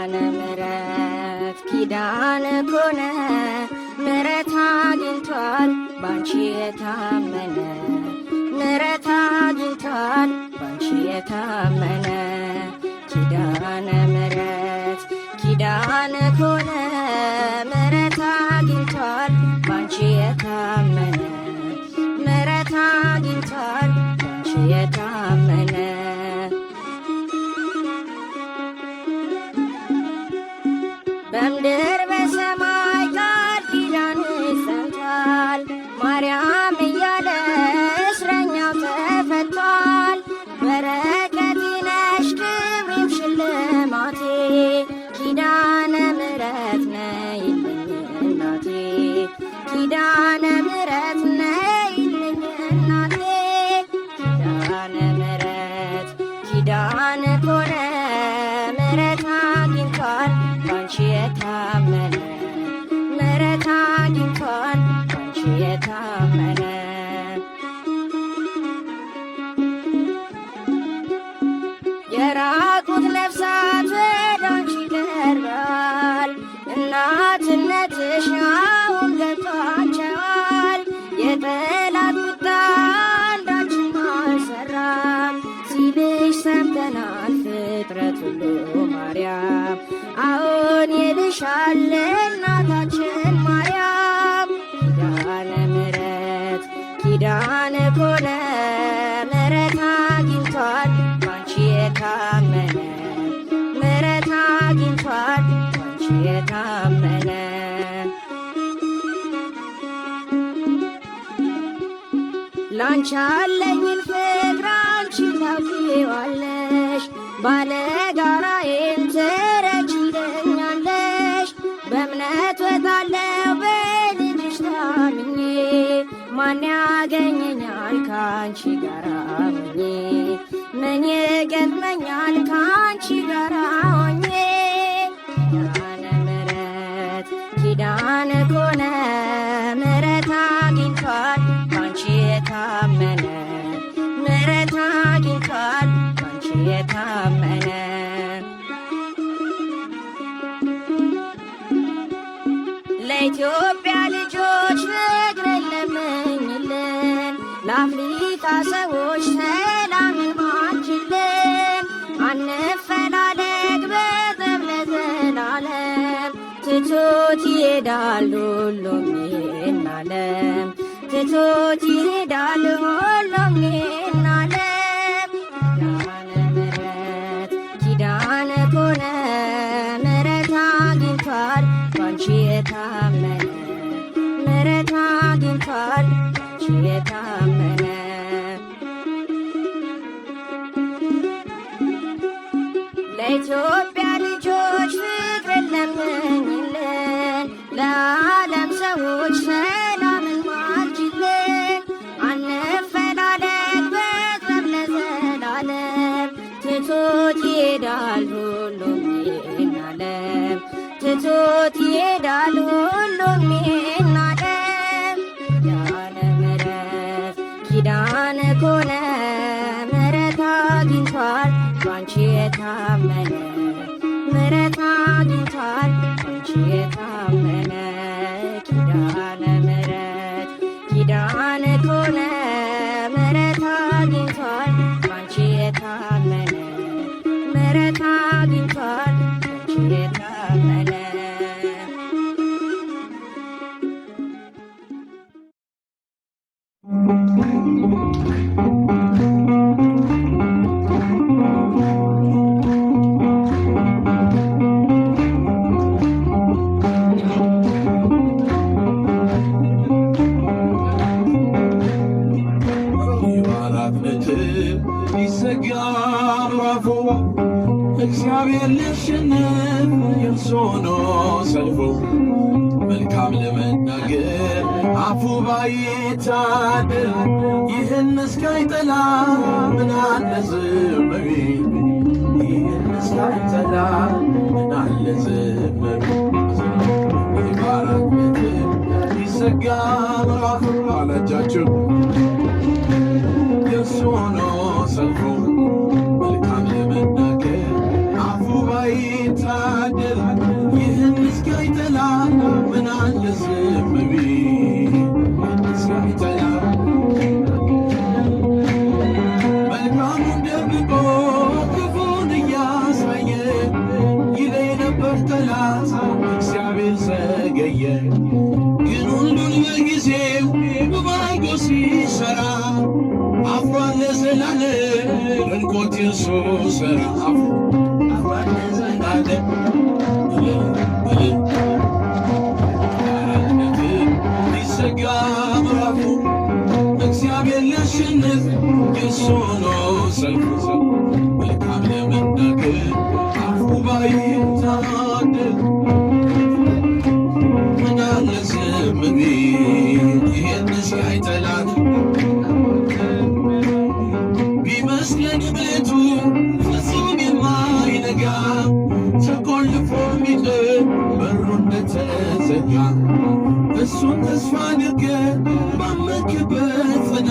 ኪዳነ ምሕረት ኪዳነ ኮነ ምሕረት አግኝቷል ባንቺ የታመነ፣ ምሕረት አግኝቷል ባንቺ የታመነ። ኪዳነ ምሕረት ኪዳነ ኮነ ምሕረት አግኝቷል ባንቺ የታመነ፣ ምሕረት አግኝቷል ባንቺ የታመነ። በምድር በሰማይ ቃል ኪዳንሽ ጸንቷል፣ ማርያም እያለ እስረኛው ተፈቷል። በረከቴ ነሽ ክብሬም ሽልማቴ፣ ኪዳነ ምሕረት ነይልኝ እናቴ፣ ኪዳነ ምሕረት ነይልኝ እናቴ። ኪዳነ ምሕረት ኪዳነ ኮነ ምሕረት አግኝቷል ባንቺ የታመነ፣ ምሕረት አግኝቷል ባንቺ የታመነ። የራቁት ነፍሳት ወደ አንቺ ቀርበዋል፣ እናትነትሽ አሁን ገብቷቸዋል። የጠላት ቁጣ አንዳችም አልሰራም ሲልሽ ሰምተናል ፍጥረት ሁሉ ማርያም፣ አዎን ይልሻል እናታችን ማርያም። ኪዳነ ምሕረት ኪዳነ ኮነ ምሕረት አግኝቷል ባንቺ የታመነ፣ ምሕረት አግኝቷል ባንቺ የታመነ። ላንቺ ያለኝን ፍቅር አንቺ ታውቂዋለሽ፣ ባለጋራዬን ትረጂልኛለሽ። በእምነት ወጣለው በልጅሽ ታምኜ፣ ማን ያገኘኛል ካንቺ ጋራ ሆኜ? ምን ይገጥመኛል ካንቺ ጋራ ሆኜ? ኪዳነ ምሕረት ኪዳነ ኮነ ምሕረት አግኝቷል ባንቺ የታመነ፣ ምሕረት አግኝቷል ባንቺ የታመነ። ለኢትዮጵያ ልጆች ፍቅርን ለምኝልን፣ ለአፍሪካ ሰዎች ሰላምን ባርኪልን። አንፈላለግ በጠብ ለዘላለም፣ ትቶት ይሄዳል ሁሉም ይህን ዓለም፣ ትቶት ይሄዳል ሁሉም ይህን ዓለም። ኪዳነ ምሕረት ኪዳነ ኮነ ምሕረት አግኝቷል ባንቺ የታመነ፣ ምሕረት አግኝቷል ባንቺ የታመነ። ለኢትዮጵያ ልጆች ፍቅርን ለምኝልን፣ ለዓለም ሰዎች ሰላምን ማልጅልን። አንፈላለግ በጠብ ለዘላለም፣ ትቶት ይሄዳል ሁሉም ይህን ዓለም፣ ትቶት ይሄዳል ሁሉም ይህን ዓለም። ኪዳነ ምሕረት ኪዳነ ኮነ ምሕረት አግኝቷል ባንቺ የታመነ፣ ምሕረት አግኝቷል ባንቺ የታመነ። ኪዳነ ምሕረት ኪዳነ ኮነ ምሕረት አግኝቷል ባንቺ የታመነ፣ ምሕረት አግኝቷል ባንቺ የታመነ። የባራት ነጥብ ሊዘጋ ምዕራፉ፣ እግዚአብሔር ሊያሸንፍ የእርሱ ሆኖ ሰልፉ። መልካም ለመናገር አፉ ባይታደል፣ ይህን እስካይጠላ ምን አለ ዝም ቢል? ይህን እስካይጠላ ምን አለ ዝም ቢል? የባራት ነጥብ ሊዘጋ ምዕራፉ አላጃችሁ የእርሱ ሆኖ ሰልፉ፣ መልካም ለመናገር አፉ ባይታደል ሲሰራ አፍሯል ለዘላለም መልኮት የእርሱ ሥራ አፍሯል ለዘላለም። እልል እልል ሊዘጋ ምዕራፉ እግዚአብሔር ሊያሸንፍ የእርሱ ነው ሰልፉ። መልካም ለመናገር አፉ ባይታደል ምን አለ ዝም ቢል ይህን ሲያይ ጠላት? ቢመስለን ቤቱ ፍጹም የማይነጋ ተቆልፎ የሚቀር በሩ እንደተዘጋ እሱን ተስፋ አድርገህ ባመንክበት ጽና።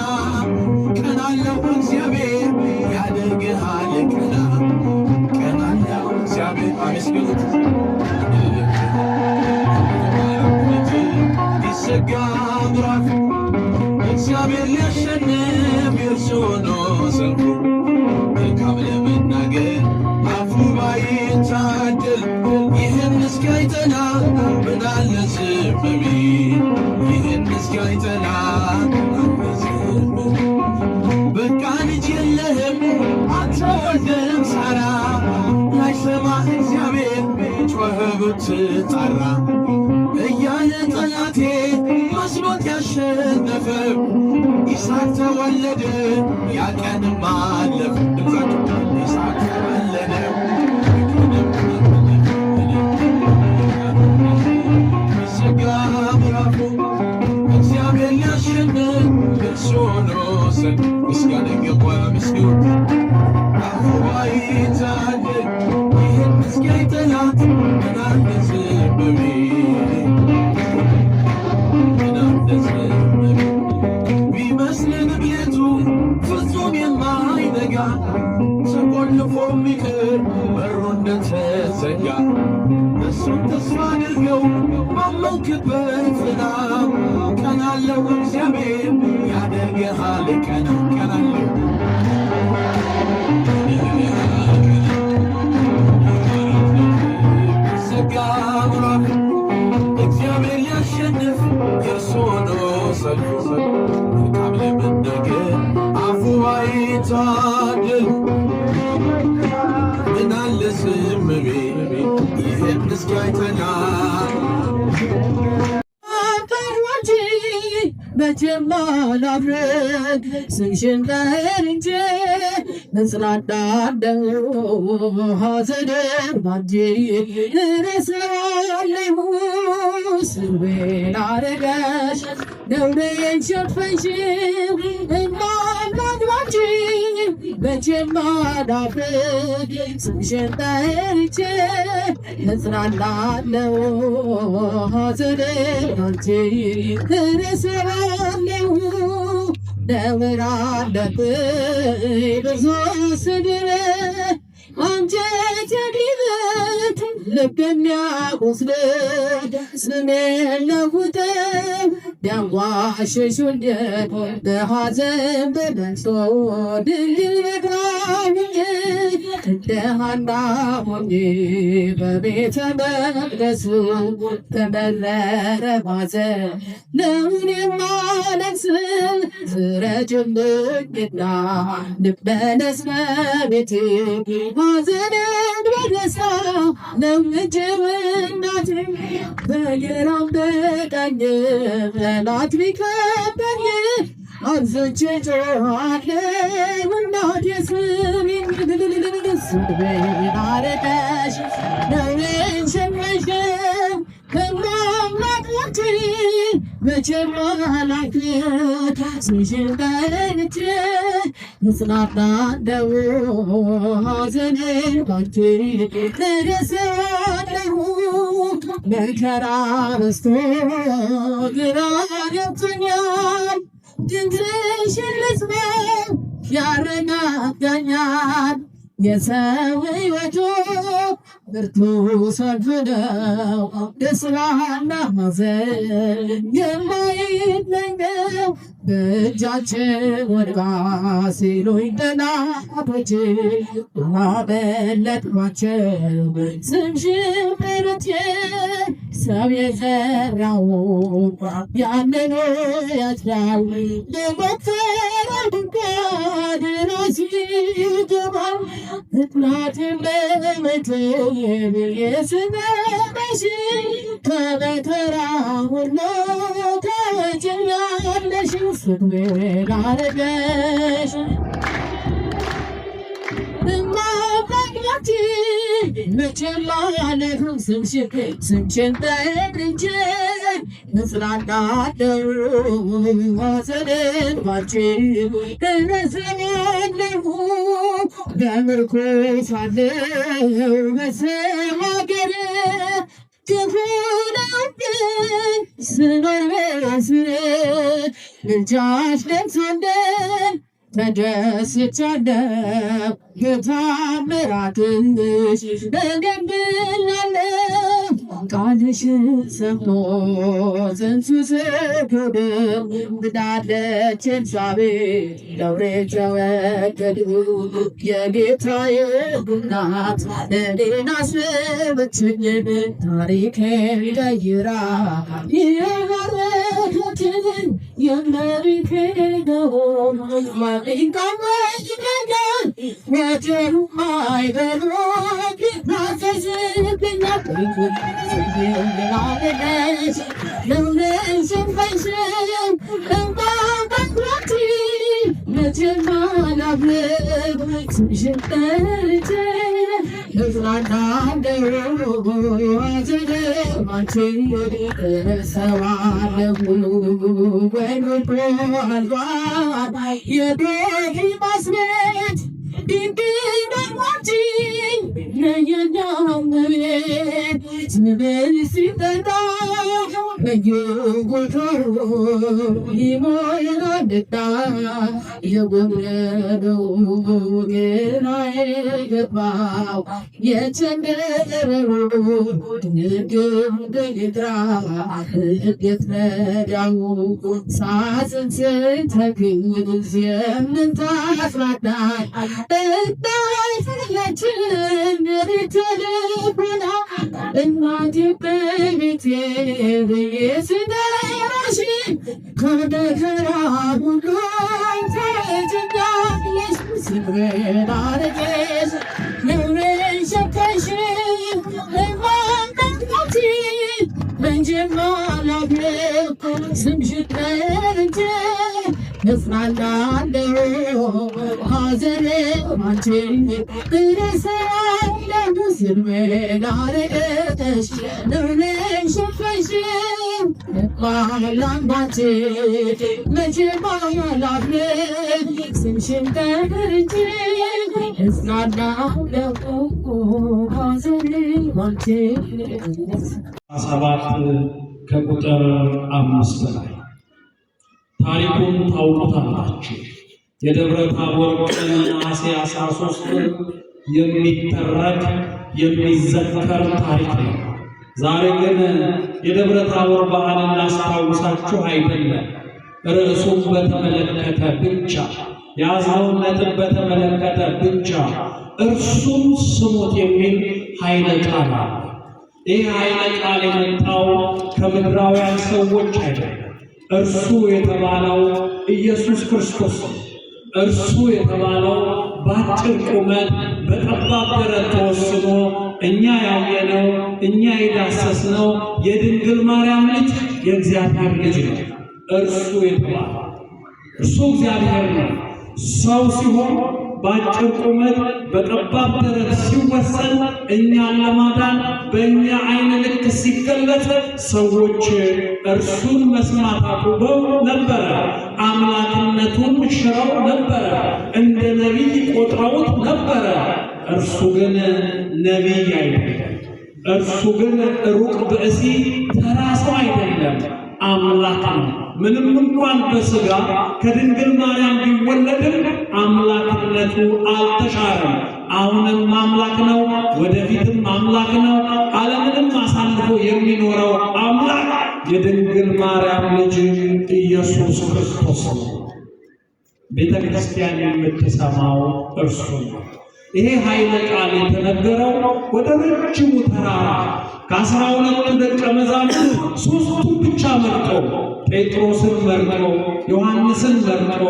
ቀናለው እግዚአብሔር ያደርግሃል ቀና። ቀናለው እግዚአብሔር አመስግኑት። ሊዘጋ ምዕራፍ እግዚአብሔር ሊያሸንፍ የእርሱ ነው ሰልፉ። መልካም ለመናገር አፉ ባይታደል ይህን እስኪያይ ጠላት ምን አለ ዝም ቢል? ይህን እስኪያይ ጠላት ምን አለ ዝም ቢል? በቃ ልጅ የለህም አትወልድም ሳራ ላይሰማ እግዚአብሔር ጮኸ ብትጣራ እያለ ጠላቴ መስሎት ያሸነፈ ይስሐቅ ተወለደ ያ ቀንም አለፈ። ድምፃቸው ይስሐቅ ተወለደ ያ ቀንም አለፈ። ይዘጋ ምዕራፉ እግዚአብሔር ሊያሸንፍ እርሱ ነው ሰልፍ። ምስጋና ይገባል አመስግኑት። አፉ ባይታደል ይህን እስኪያይ ጠላት ምን አለ ዝም ቢል? ምን አለ ዝም ቢል? ቢመስለን ቤቱ ፍጹም የማይነጋ ተቆልፎ የሚቀር በሩ እንደተዘጋ እሱን ተስፋ አድርገው ባመንክበት ጽና። ቀናለው እግዚአብሔር ያደርግሃል ቀና። ቀናለው ያደርግሃል ቀና። ዘጋ ምዕራፍ እግዚአብሔር ሊያሸንፍ የእርሱ ነው ሰልፉ። መልካም ለመናገር አፉ ባይታደል ምን አለ ዝም ቢል ይህን እስኪያይ ጠላት? ፈርዋንቺ መቼም አላፍርም ስምሽን ጠርቼ እጽናናለሁ ሐዘኔን ባንቺ እረሳለሁ። ስሜን አርቀሽ ነውሬን ሸፈንሽው እማምላክ ባንቺ መቼም አላፍርም ስምሽን ጠርቼ እጽናናለሁ ሐዘኔን ባንቺ እረሳለሁ። ነውር አለብኝ ብዙ ስድብ አንጀት የሚበት ልብ የሚያቆስል ስሜን ለውጠው ቢያንቋሽሹኝ በሐዘን በለቅሶ ድንግል በቃኝ እንደ ሐና ሆኜ በቤተ መቅደሱ ተመረረ ባዘን ለምን የማለቅስ ፍረጅልኝና ልመለስ በቤቴ ሐዘኔን በደስታ ለውጭው እናቴ። በግራም በቀኝ ጠላት ቢከበኝ አንስቼ ጮኻለሁ እናቴ ስሚኝ። ስሜን አርቀሽ ነውሬን ሸፈንሽው ከማምላክ መቼም አላፍርም ስምሽን ጠርቼ እጽናናለሁ ሐዘኔን ባንቺ እረሳለሁ። መከራ በዝቶ ግራ ገብቶኛል ድምፅሽን ልስማ ያረጋጋኛል። የሰው ሕይወቱ ብርቱ ሰልፍ ነው፣ ደስታና ሐዘን የማይለየው። በእጃችን ወድቃ ሲሉኝ ጠላቶቼ አመለጥኳቸው ስምሽን ጠርቼ። ሰው የዘራውን ያንኑ ያጭዳል። ለመከራ ድንኳን ራስ ይገባል። እናቴን ለመተው ብዬ ስመጣሽ ከመከራ ሁሉ ታወጪኛለሽ። ስሜን አረገሽ መቼም ስምሽን ጠርቼ እጽናናለሁ። ሐዘኔን ባንቺ እረሳለሁ። በምርኮ ሳለሁ በሰው አገር ክፉ ነውብኝ ስኖር በስር ልጃሽ ደርሶልኝ ተደስቻለሁ። በታምራትሽ እገምላለሁ። ቃልሽን ሰምቶ ጽንሱ ስክብር ብላለች ኤልሳቤጥ ለውሬ ተወደዱ የጌታዬ እናት እኔን አስበችኝ። ታሪኬን ቀይራ የባረከችኝ የእመቤቴ የጎደለው ግራ የገባው የቸገረው ድንግል ይጥራ እንዴት ረዳው ሳዝን ስተክዝ የምታጽናናኝ እንዳይሰለችን ልቡና እናቴ በቤቴ ብዬ ስጠራሽ ከመከራ ሁሉ ታወጪኛለሽ። ስሜን አርገሽ ነውሬን ሸፈንሽ ስምሽን ጠርቼ እጽናናለሁ። ሐዘኔን ባንቺ እረሳለሁ። ስሜን አርቀሽ ነውሬን ሸፈንሽ ባላንባቼ መቼም አላፍርም። ስምሽን ጠርቼ እጽናናለሁ። ሐዘኔን ባንቺ 7 ከቁጥር 5 ላይ ታሪኩን ታውቁታላችሁ። የደብረ ታቦር ቀን ነሐሴ 13 የሚተረክ የሚዘከር ታሪክ ነው። ዛሬ ግን የደብረ ታቦር በዓልን ላስታውሳችሁ አይደለም። ርዕሱን በተመለከተ ብቻ የያዝነውን ነጥብ በተመለከተ ብቻ እርሱም ስሙት የሚል ኃይለ ቃል አለ። ይህ ኃይለ ቃል የመጣው ከምድራውያን ሰዎች አይደለም። እርሱ የተባለው ኢየሱስ ክርስቶስ ነው። እርሱ የተባለው በአጭር ቁመት በጠባብ ደረት ተወስኖ እኛ ያየነው እኛ የዳሰስነው የድንግል ማርያም ልጅ የእግዚአብሔር ልጅ ነው። እርሱ የተባለው እርሱ እግዚአብሔር ነው። ሰው ሲሆን በአጭር ቁመት በጠባብ ደረት ሲወሰን እኛን ለማዳን በእኛ ዓይን ልክ ሲገለጽ ሰዎች እርሱን መስማት አቁመው ነበረ። አምላክነቱን ሽረው ነበረ። እንደ ነቢይ ቆጥረውት ነበረ። እርሱ ግን ነቢይ አይደለም። እርሱ ግን ሩቅ ብእሲ ተራ ሰው አይደለም፣ አምላክ ነው። ምንም እንኳን በሥጋ ከድንግል ማርያም ቢወለድም አምላክነቱ አልተሻረም። አሁንም አምላክ ነው፣ ወደፊትም አምላክ ነው። ዓለምንም አሳልፎ የሚኖረው አምላክ የድንግል ማርያም ልጅ ኢየሱስ ክርስቶስ ነው። ቤተ ክርስቲያን የምትሰማው እርሱ ነው። ይሄ ኃይለ ቃል የተነገረው ወደ ረጅሙ ተራራ ከ12ቱ ደቀ መዛሙርት ሦስቱን ብቻ መርጦ፣ ጴጥሮስን መርጦ፣ ዮሐንስን መርጦ፣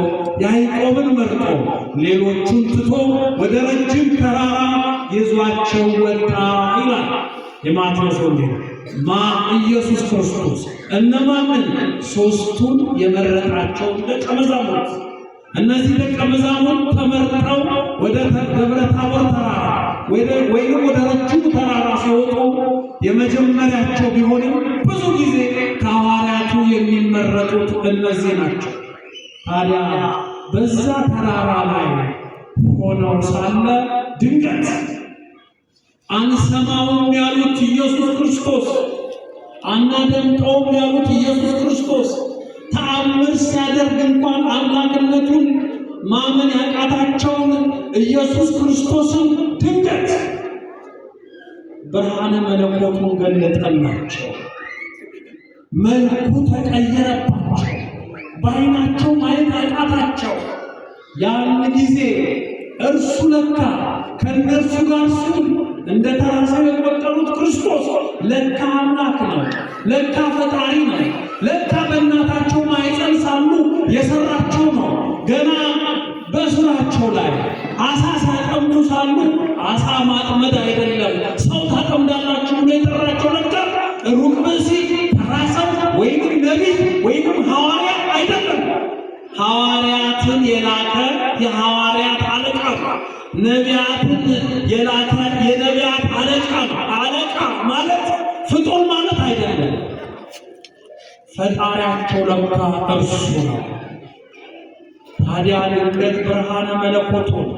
ያዕቆብን መርጦ፣ ሌሎቹን ትቶ ወደ ረጅም ተራራ ይዟቸው ወጣ ይላል የማቴዎስ ወንጌል። ኢየሱስ ክርስቶስ እነማንን? ሦስቱን የመረጣቸው ደቀ መዛሙርት። እነዚህ ደቀ መዛሙርት ተመርጠው ወደ ደብረ ታቦር ተራራ ወይም ወደ ረጅሙ ተራራ ሲወጡ የመጀመሪያቸው ቢሆንም ብዙ ጊዜ ከሐዋርያቱ የሚመረጡት እነዚህ ናቸው። ታዲያ በዛ ተራራ ላይ ሆነው ሳለ ድንገት አንሰማውም ያሉት ኢየሱስ ክርስቶስ፣ አናደምጠውም ያሉት ኢየሱስ ክርስቶስ፣ ተአምር ሲያደርግ እንኳን አምላክነቱን ማመን ያቃታቸውን ኢየሱስ ክርስቶስን ድንገት ብርሃነ መለኮቱን ገለጠላቸው። መልኩ ተቀየረባቸው። በዓይናቸው ማየት አቃታቸው። ያን ጊዜ እርሱ ለካ ከእነርሱ ጋር ሲሆን እንደ ተራ ሰው የቆጠሩት ክርስቶስ ለካ አምላክ ነው፣ ለካ ፈጣሪ ነው፣ ለካ በእናታቸው ማኅፀን ሳሉ የሰራቸው ነው። ገና በስራቸው ላይ አሳ ሲያጠምዱ ሳሉ አሳ ማጥመድ አይደለም ሰው ታጠምዳላችሁ ብሎ የጠራቸው ለካ ሩቅ ብእሲ፣ ተራ ሰው ወይንም ነቢይ ወይንም ሐዋርያ አይደለም። ሐዋርያትን የላከ የሐዋርያት አለቃ ነው። ነቢያትን የላከ የነቢያት አለቃ ነው። አለቃ ማለት ፍጡር ማለት አይደለም። ፈጣሪያቸው ለካ እርሱ ነው። ታዲያ ድንገት ብርሃነ መለኮቱን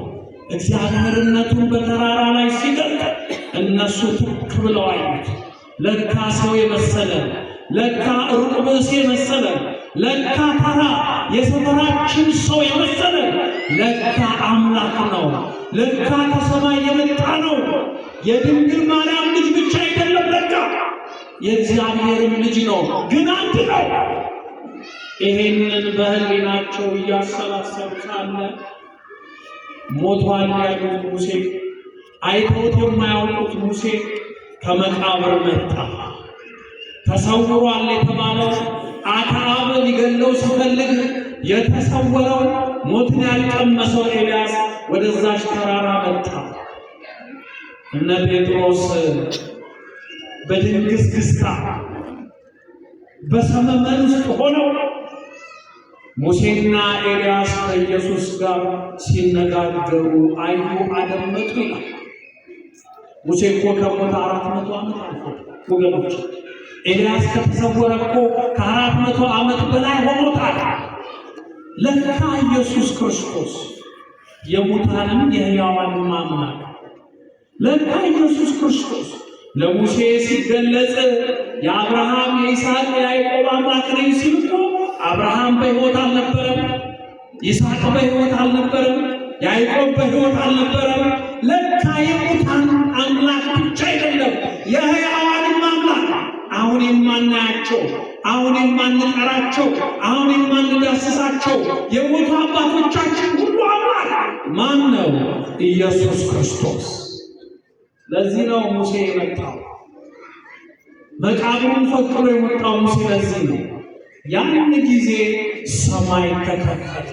እግዚአብሔርነቱን በተራራ ላይ ሲገልጥ እነሱ ትክ ብለው አዩት። ለካ ሰው የመሰለ፣ ለካ ሩቅ ብእሲ የመሰለ፣ ለካ ተራ የሰፈራችን ሰው የመሰለ ለካ አምላክ ነው። ለካ ከሰማይ የመጣ ነው። የድንግል ማርያም ልጅ ብቻ አይደለም፣ ለካ የእግዚአብሔርም ልጅ ነው። ግን አንድ ነው። ይሄንን በህሊናቸው እያሰላሰሉ ሳለ ሞቷል ያሉት ሙሴ፣ አይተውት የማያውቁት ሙሴ ከመቃብር መጣ። ተሰውሯል የተባለው፣ አክዓብ ሊገለው ሲፈልግ የተሰወረው፣ ሞትን ያልቀመሰው ኤልያስ ወደዛች ተራራ መጣ። እነ ጴጥሮስ በድንግዝግዝታ በሰመመን ውስጥ ሆነው ሙሴና ኤልያስ ከኢየሱስ ጋር ሲነጋገሩ አዩ፣ አደመጡ ይላል። ሙሴ እኮ ከሞተ 400 ዓመት አልፎታል ወገኖች። ኤልያስ ከተሰወረ እኮ ከ400 ዓመት በላይ ሆኖታል። ለካ ኢየሱስ ክርስቶስ የሙታንም የሕያዋንም አምላክ፣ ለካ ኢየሱስ ክርስቶስ ለሙሴ ሲገለጽ የአብርሃም፣ የይስሐቅ፣ የያዕቆብ አምላክ ነኝ ሲል እኮ አብርሃም በሕይወት አልነበረም፣ ይስሐቅ በሕይወት አልነበረም፣ ያዕቆብ በሕይወት አልነበረም። ለካ የሙታን አምላክ ብቻ አይደለም፣ የሕያዋንም አምላክ፣ አሁን የማናያቸው፣ አሁን የማንጠራቸው፣ አሁን የማንዳስሳቸው የሞቱ አባቶቻችን ሁሉ አምላክ ማን ነው? ኢየሱስ ክርስቶስ። ለዚህ ነው ሙሴ የመጣው። መቃብሩን ፈቅሮ የመጣው ሙሴ ለዚህ ነው። ያን ጊዜ ሰማይ ተከፈተ።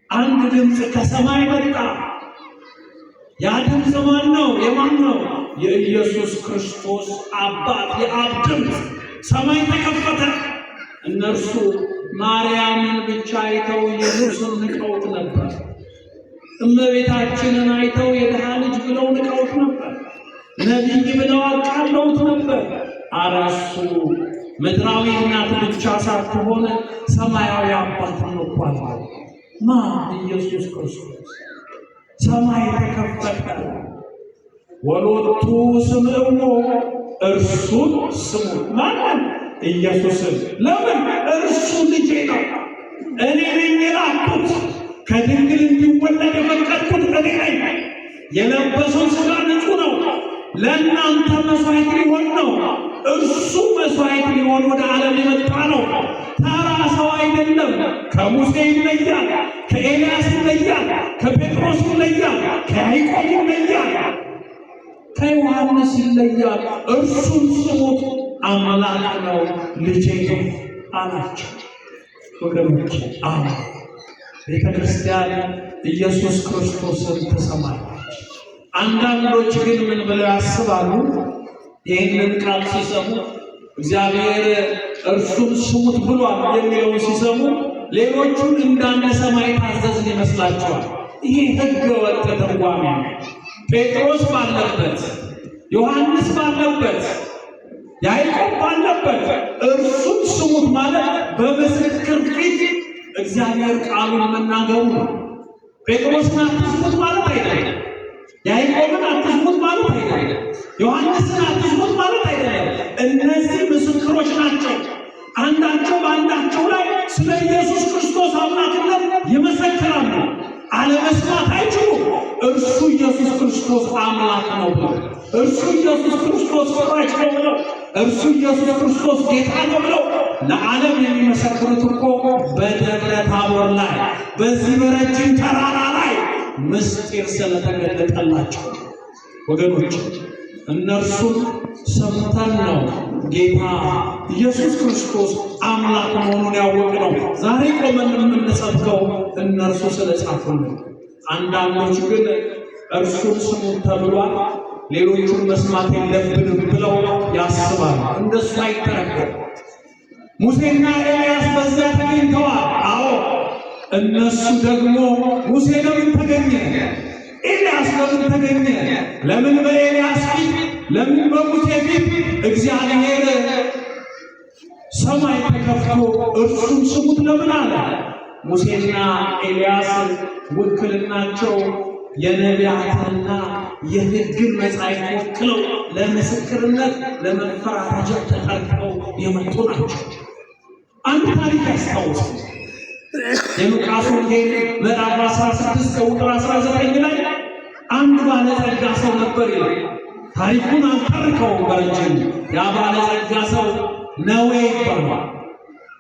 አንድ ድምፅ ከሰማይ መጣ። ያ ድምፅ ማን ነው? የማን ነው? የኢየሱስ ክርስቶስ አባት የአብ ድምፅ። ሰማይ ተከፈተ። እነርሱ ማርያምን ብቻ አይተው ኢየሱስን ንቀውት ነበር። እመቤታችንን አይተው የድሃ ልጅ ብለው ንቀውት ነበር። ነቢይ ብለው አቃለውት ነበር። አረሱ ምድራዊ እናት ብቻ ሳትሆን ሰማያዊ አባት ነው እኮ አለው። ማ? ኢየሱስ ክርስቶስ። ሰማይ ተከፈተ። ወሎቱ ስምዕዎ፣ እርሱን ስሙት። ማንን? ኢየሱስን። ለምን? እርሱ ልጄ ነው። እኔ ነኝ የላኩት። ከድንግል እንዲወለድ የፈቀድኩት እኔ ነኝ። የለበሰው ሥጋ ንጹሕ ነው። ለእናንተ መስዋዕት ሊሆን ነው። እርሱ መስዋዕት ሊሆን ወደ ዓለም የመጣ ነው። ተራ ሰው አይደለም። ከሙሴ ይለያል፣ ከኤልያስ ይለያል፣ ከጴጥሮስ ይለያል፣ ከያዕቆብ ይለያል፣ ከዮሐንስ ይለያል። እርሱን ስሙት፣ አምላክ ነው፣ ልጄ ነው አላቸው። ወገኖች፣ አዎ፣ ቤተ ክርስቲያን ኢየሱስ ክርስቶስን ትሰማለች። አንዳንዶች ግን ምን ብለው ያስባሉ? ይህንን ቃል ሲሰሙ፣ እግዚአብሔር እርሱን ስሙት ብሏል የሚለውን ሲሰሙ ሌሎቹን እንዳንሰማ የታዘዝን ይመስላቸዋል። ይሄ ሕገ ወጥ ትርጓሜ ነው። ጴጥሮስ ባለበት፣ ዮሐንስ ባለበት፣ ያዕቆብ ባለበት እርሱን ስሙት ማለት በምስክር ፊት እግዚአብሔር ቃሉን መናገሩ ነው። ጴጥሮስን አትስሙት ማለት አይደለም። ያዕቆብን አትስሙት ማለት አይደለም። ዮሐንስን አትስሙት ማለት አይደለም። እነዚህ ምስክሮች ናቸው። አንዳቸው በአንዳቸው ላይ ስለ ኢየሱስ ክርስቶስ አምላክነት ይመሰክራሉ። አለመስማት አይችሉም። እርሱ ኢየሱስ ክርስቶስ አምላክ ነው ብለው፣ እርሱ ኢየሱስ ክርስቶስ ፈራጅ ነው ብለው፣ እርሱ ኢየሱስ ክርስቶስ ጌታ ነው ብለው ለዓለም የሚመሰክሩት እኮ በደብረ ታቦር ላይ፣ በዚህ በረጅም ተራራ ላይ ምስጢር ስለተገለጠላቸው፣ ወገኖች፣ እነርሱን ሰምተን ነው ጌታ ኢየሱስ ክርስቶስ አምላክ መሆኑን ያወቅነው። ዛሬ ቆመን የምንሰብከው እነርሱ ስለጻፉልን። አንዳንዶች ግን እርሱን ስሙት ተብሏል፣ ሌሎቹን መስማት የለብንም ብለው ያስባሉ። እንደሱ አይተረጎም። ሙሴና ኤልያስ በዚያ ተገኝተዋል። አዎ፣ እነሱ ደግሞ ሙሴ ለምን ተገኘ? ኤልያስ ለምን ተገኘ? ለምን በኤልያስ ፊት፣ ለምን በሙሴ ፊት እግዚአብሔር ሰማይ ተከፍቶ እርሱን ስሙት ለምን አለ? ሙሴና ኤልያስ ውክልናቸው የነቢያትንና የሕግን መጻሕፍት ወክለው ለምስክርነት ለመፈራረጃ ተጠርተው የመጡ ናቸው። አንድ ታሪክ ያስታውሳል። የሉቃስ ወንጌል ምዕራፍ 16 ቁጥር 19 ላይ አንድ ባለጸጋ ሰው ነበር ይላል። ታሪኩን አልተርከውም በረጅሙ። ያ ባለጸጋ ሰው ነዌ ይባላል።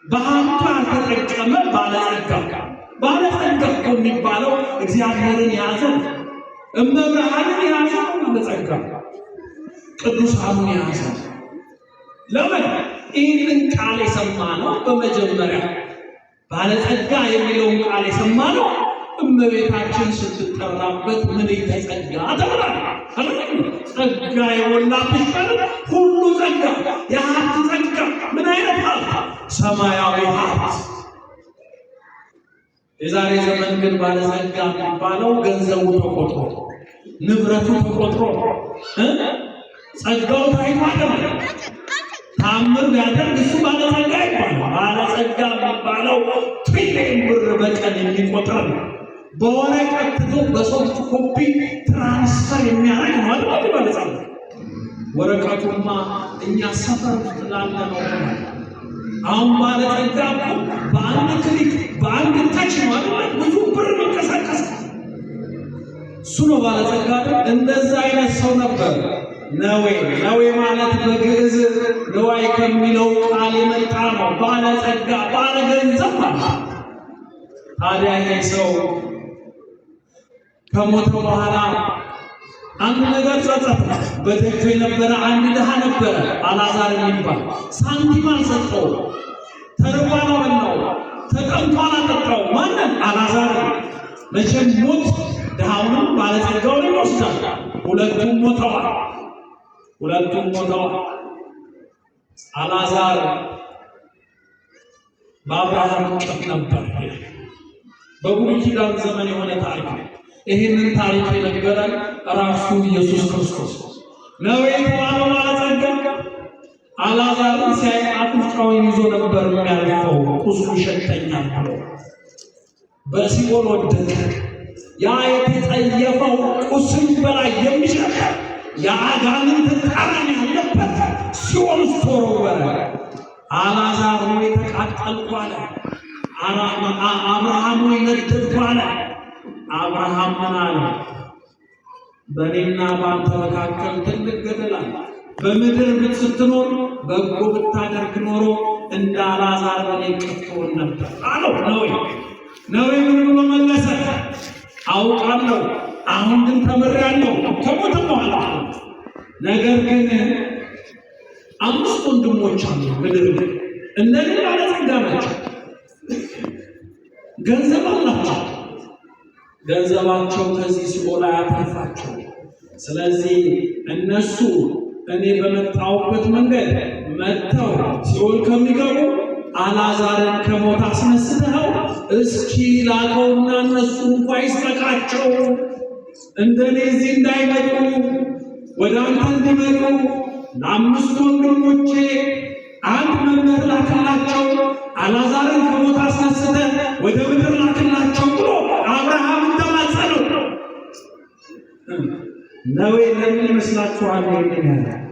በሀብቱ ያልተጠቀመ ባለጸጋ። ባለጸጋ እኮ የሚባለው እግዚአብሔርን የያዘ ነው። እመብርሃንን የያዘ ነው ባለጸጋ፣ ቅዱሳኑን የያዘ ነው። ለምን ይህንን ቃል የሰማ ነው? በመጀመሪያ ባለጸጋ የሚለውን ቃል የሰማ ነው እመቤታችን ስትጠራበት ምልዕተ ጸጋ ተብሏል። ጸጋ የሞላብሽ ማለት ሁሉ ጸጋ፣ የሀብት ጸጋ። ምን አይነት ሀብት? ሰማያዊ ሀብት። የዛሬ ዘመን ግን ባለጸጋ የሚባለው ገንዘቡ ተቆጥሮ፣ ንብረቱ ተቆጥሮ፣ ጸጋው ታይቶ አይደለም። ታምር ቢያደርግ እሱ ባለጸጋ ይባላል። ባለጸጋ የሚባለው ትሪሊየን ብር በቀን የሚቆጥር ነው። በወረቀት ትቶ በ soft copy transfer የሚያደርግ ነው አይደል? ባለጸጋ ወረቀቱማ እኛ ሰፈር ውስጥ ላለ ነው። አሁን ባለጸጋ እኮ በአንድ click፣ በአንድ touch ነው አይደል? ብዙ ብር የሚንቀሳቀስ እሱ ነው ባለጸጋ አይደል? እንደዛ አይነት ሰው ነበር ነዌ። ነዌ ማለት በግዕዝ ንዋይ ከሚለው ቃል የመጣ ነው። ባለጸጋ፣ ባለገንዘብ ማለት። ታዲያ ይሄ ሰው ከሞተ በኋላ አንድ ነገር ጸጸት። በደጁ የነበረ አንድ ድሃ ነበረ፣ አልዓዛር የሚባል። ሳንቲም አልሰጠው፣ ተርቦ አላበላው፣ ተጠምቶ አላጠጣው። ማንን? አልዓዛር። መቼም ሞት ድሃውንም ባለጸጋውን ይወስዳል። ሁለቱም ሞተዋል። ሁለቱም ሞተዋል። አልዓዛር በአብርሃም እቅፍ ነበር። በብሉይ ኪዳን ዘመን የሆነ ታሪክ ነው። ይህንን ታሪክ የነገረን ራሱ ኢየሱስ ክርስቶስ ነው። የተባለው ባለጸጋ አልዓዛርን ሲያይ አፍንጫውን ይዞ ነበር የሚያልፈው፣ ቁስሉ ይሸተኛል ብሎ በሲኦል ወደቀ። ያ የተጸየፈው ቁስል በላይ የሚሸት የአጋንንት ጠረን ያለበት ሲኦል ውስጥ ተወረወረ። አልዓዛር ሆይ ተቃጠልኩ አለ። አብርሃም ሆይ ነደድኩ አለ። አብርሃም ምን አለ? በእኔና በአንተ መካከል ትልቅ ገደል አለ። በምድር ስትኖር በጎ ብታደርግ ኖሮ እንደ አልዓዛር በእኔ እቅፍ ትሆን ነበር አለው። ነዌ ነዌ ምን ብሎ መለሰ? አውቃለሁ፣ አሁን ግን ተምሬያለሁ ከሞትም በኋላ። ነገር ግን 5 ወንድሞች አሉ ምድር ላይ፣ እነዚህ ባለጸጋ ናቸው፣ ገንዘብ አላቸው። ገንዘባቸው ከዚህ ሲኦል አያተርፋቸው። ስለዚህ እነሱ እኔ በመጣሁበት መንገድ መጥተው ሲኦል ከሚገቡ አልዓዛርን ከሞት አስነስተው እስኪ ላከውና እነሱ እንኳ ይስበቃቸው፣ እንደኔ እዚህ እንዳይመጡ ወደ አንተ እንዲመጡ ለአምስቱ ወንድሞቼ አንድ መምህር ላክላቸው፣ አልዓዛርን ከሞት አስነስተህ ወደ ምድር ላክላቸው ብሎ አብርሃምን ተማጸነው። ነዌ ለምን ይመስላችኋል ይሄንን ያለ?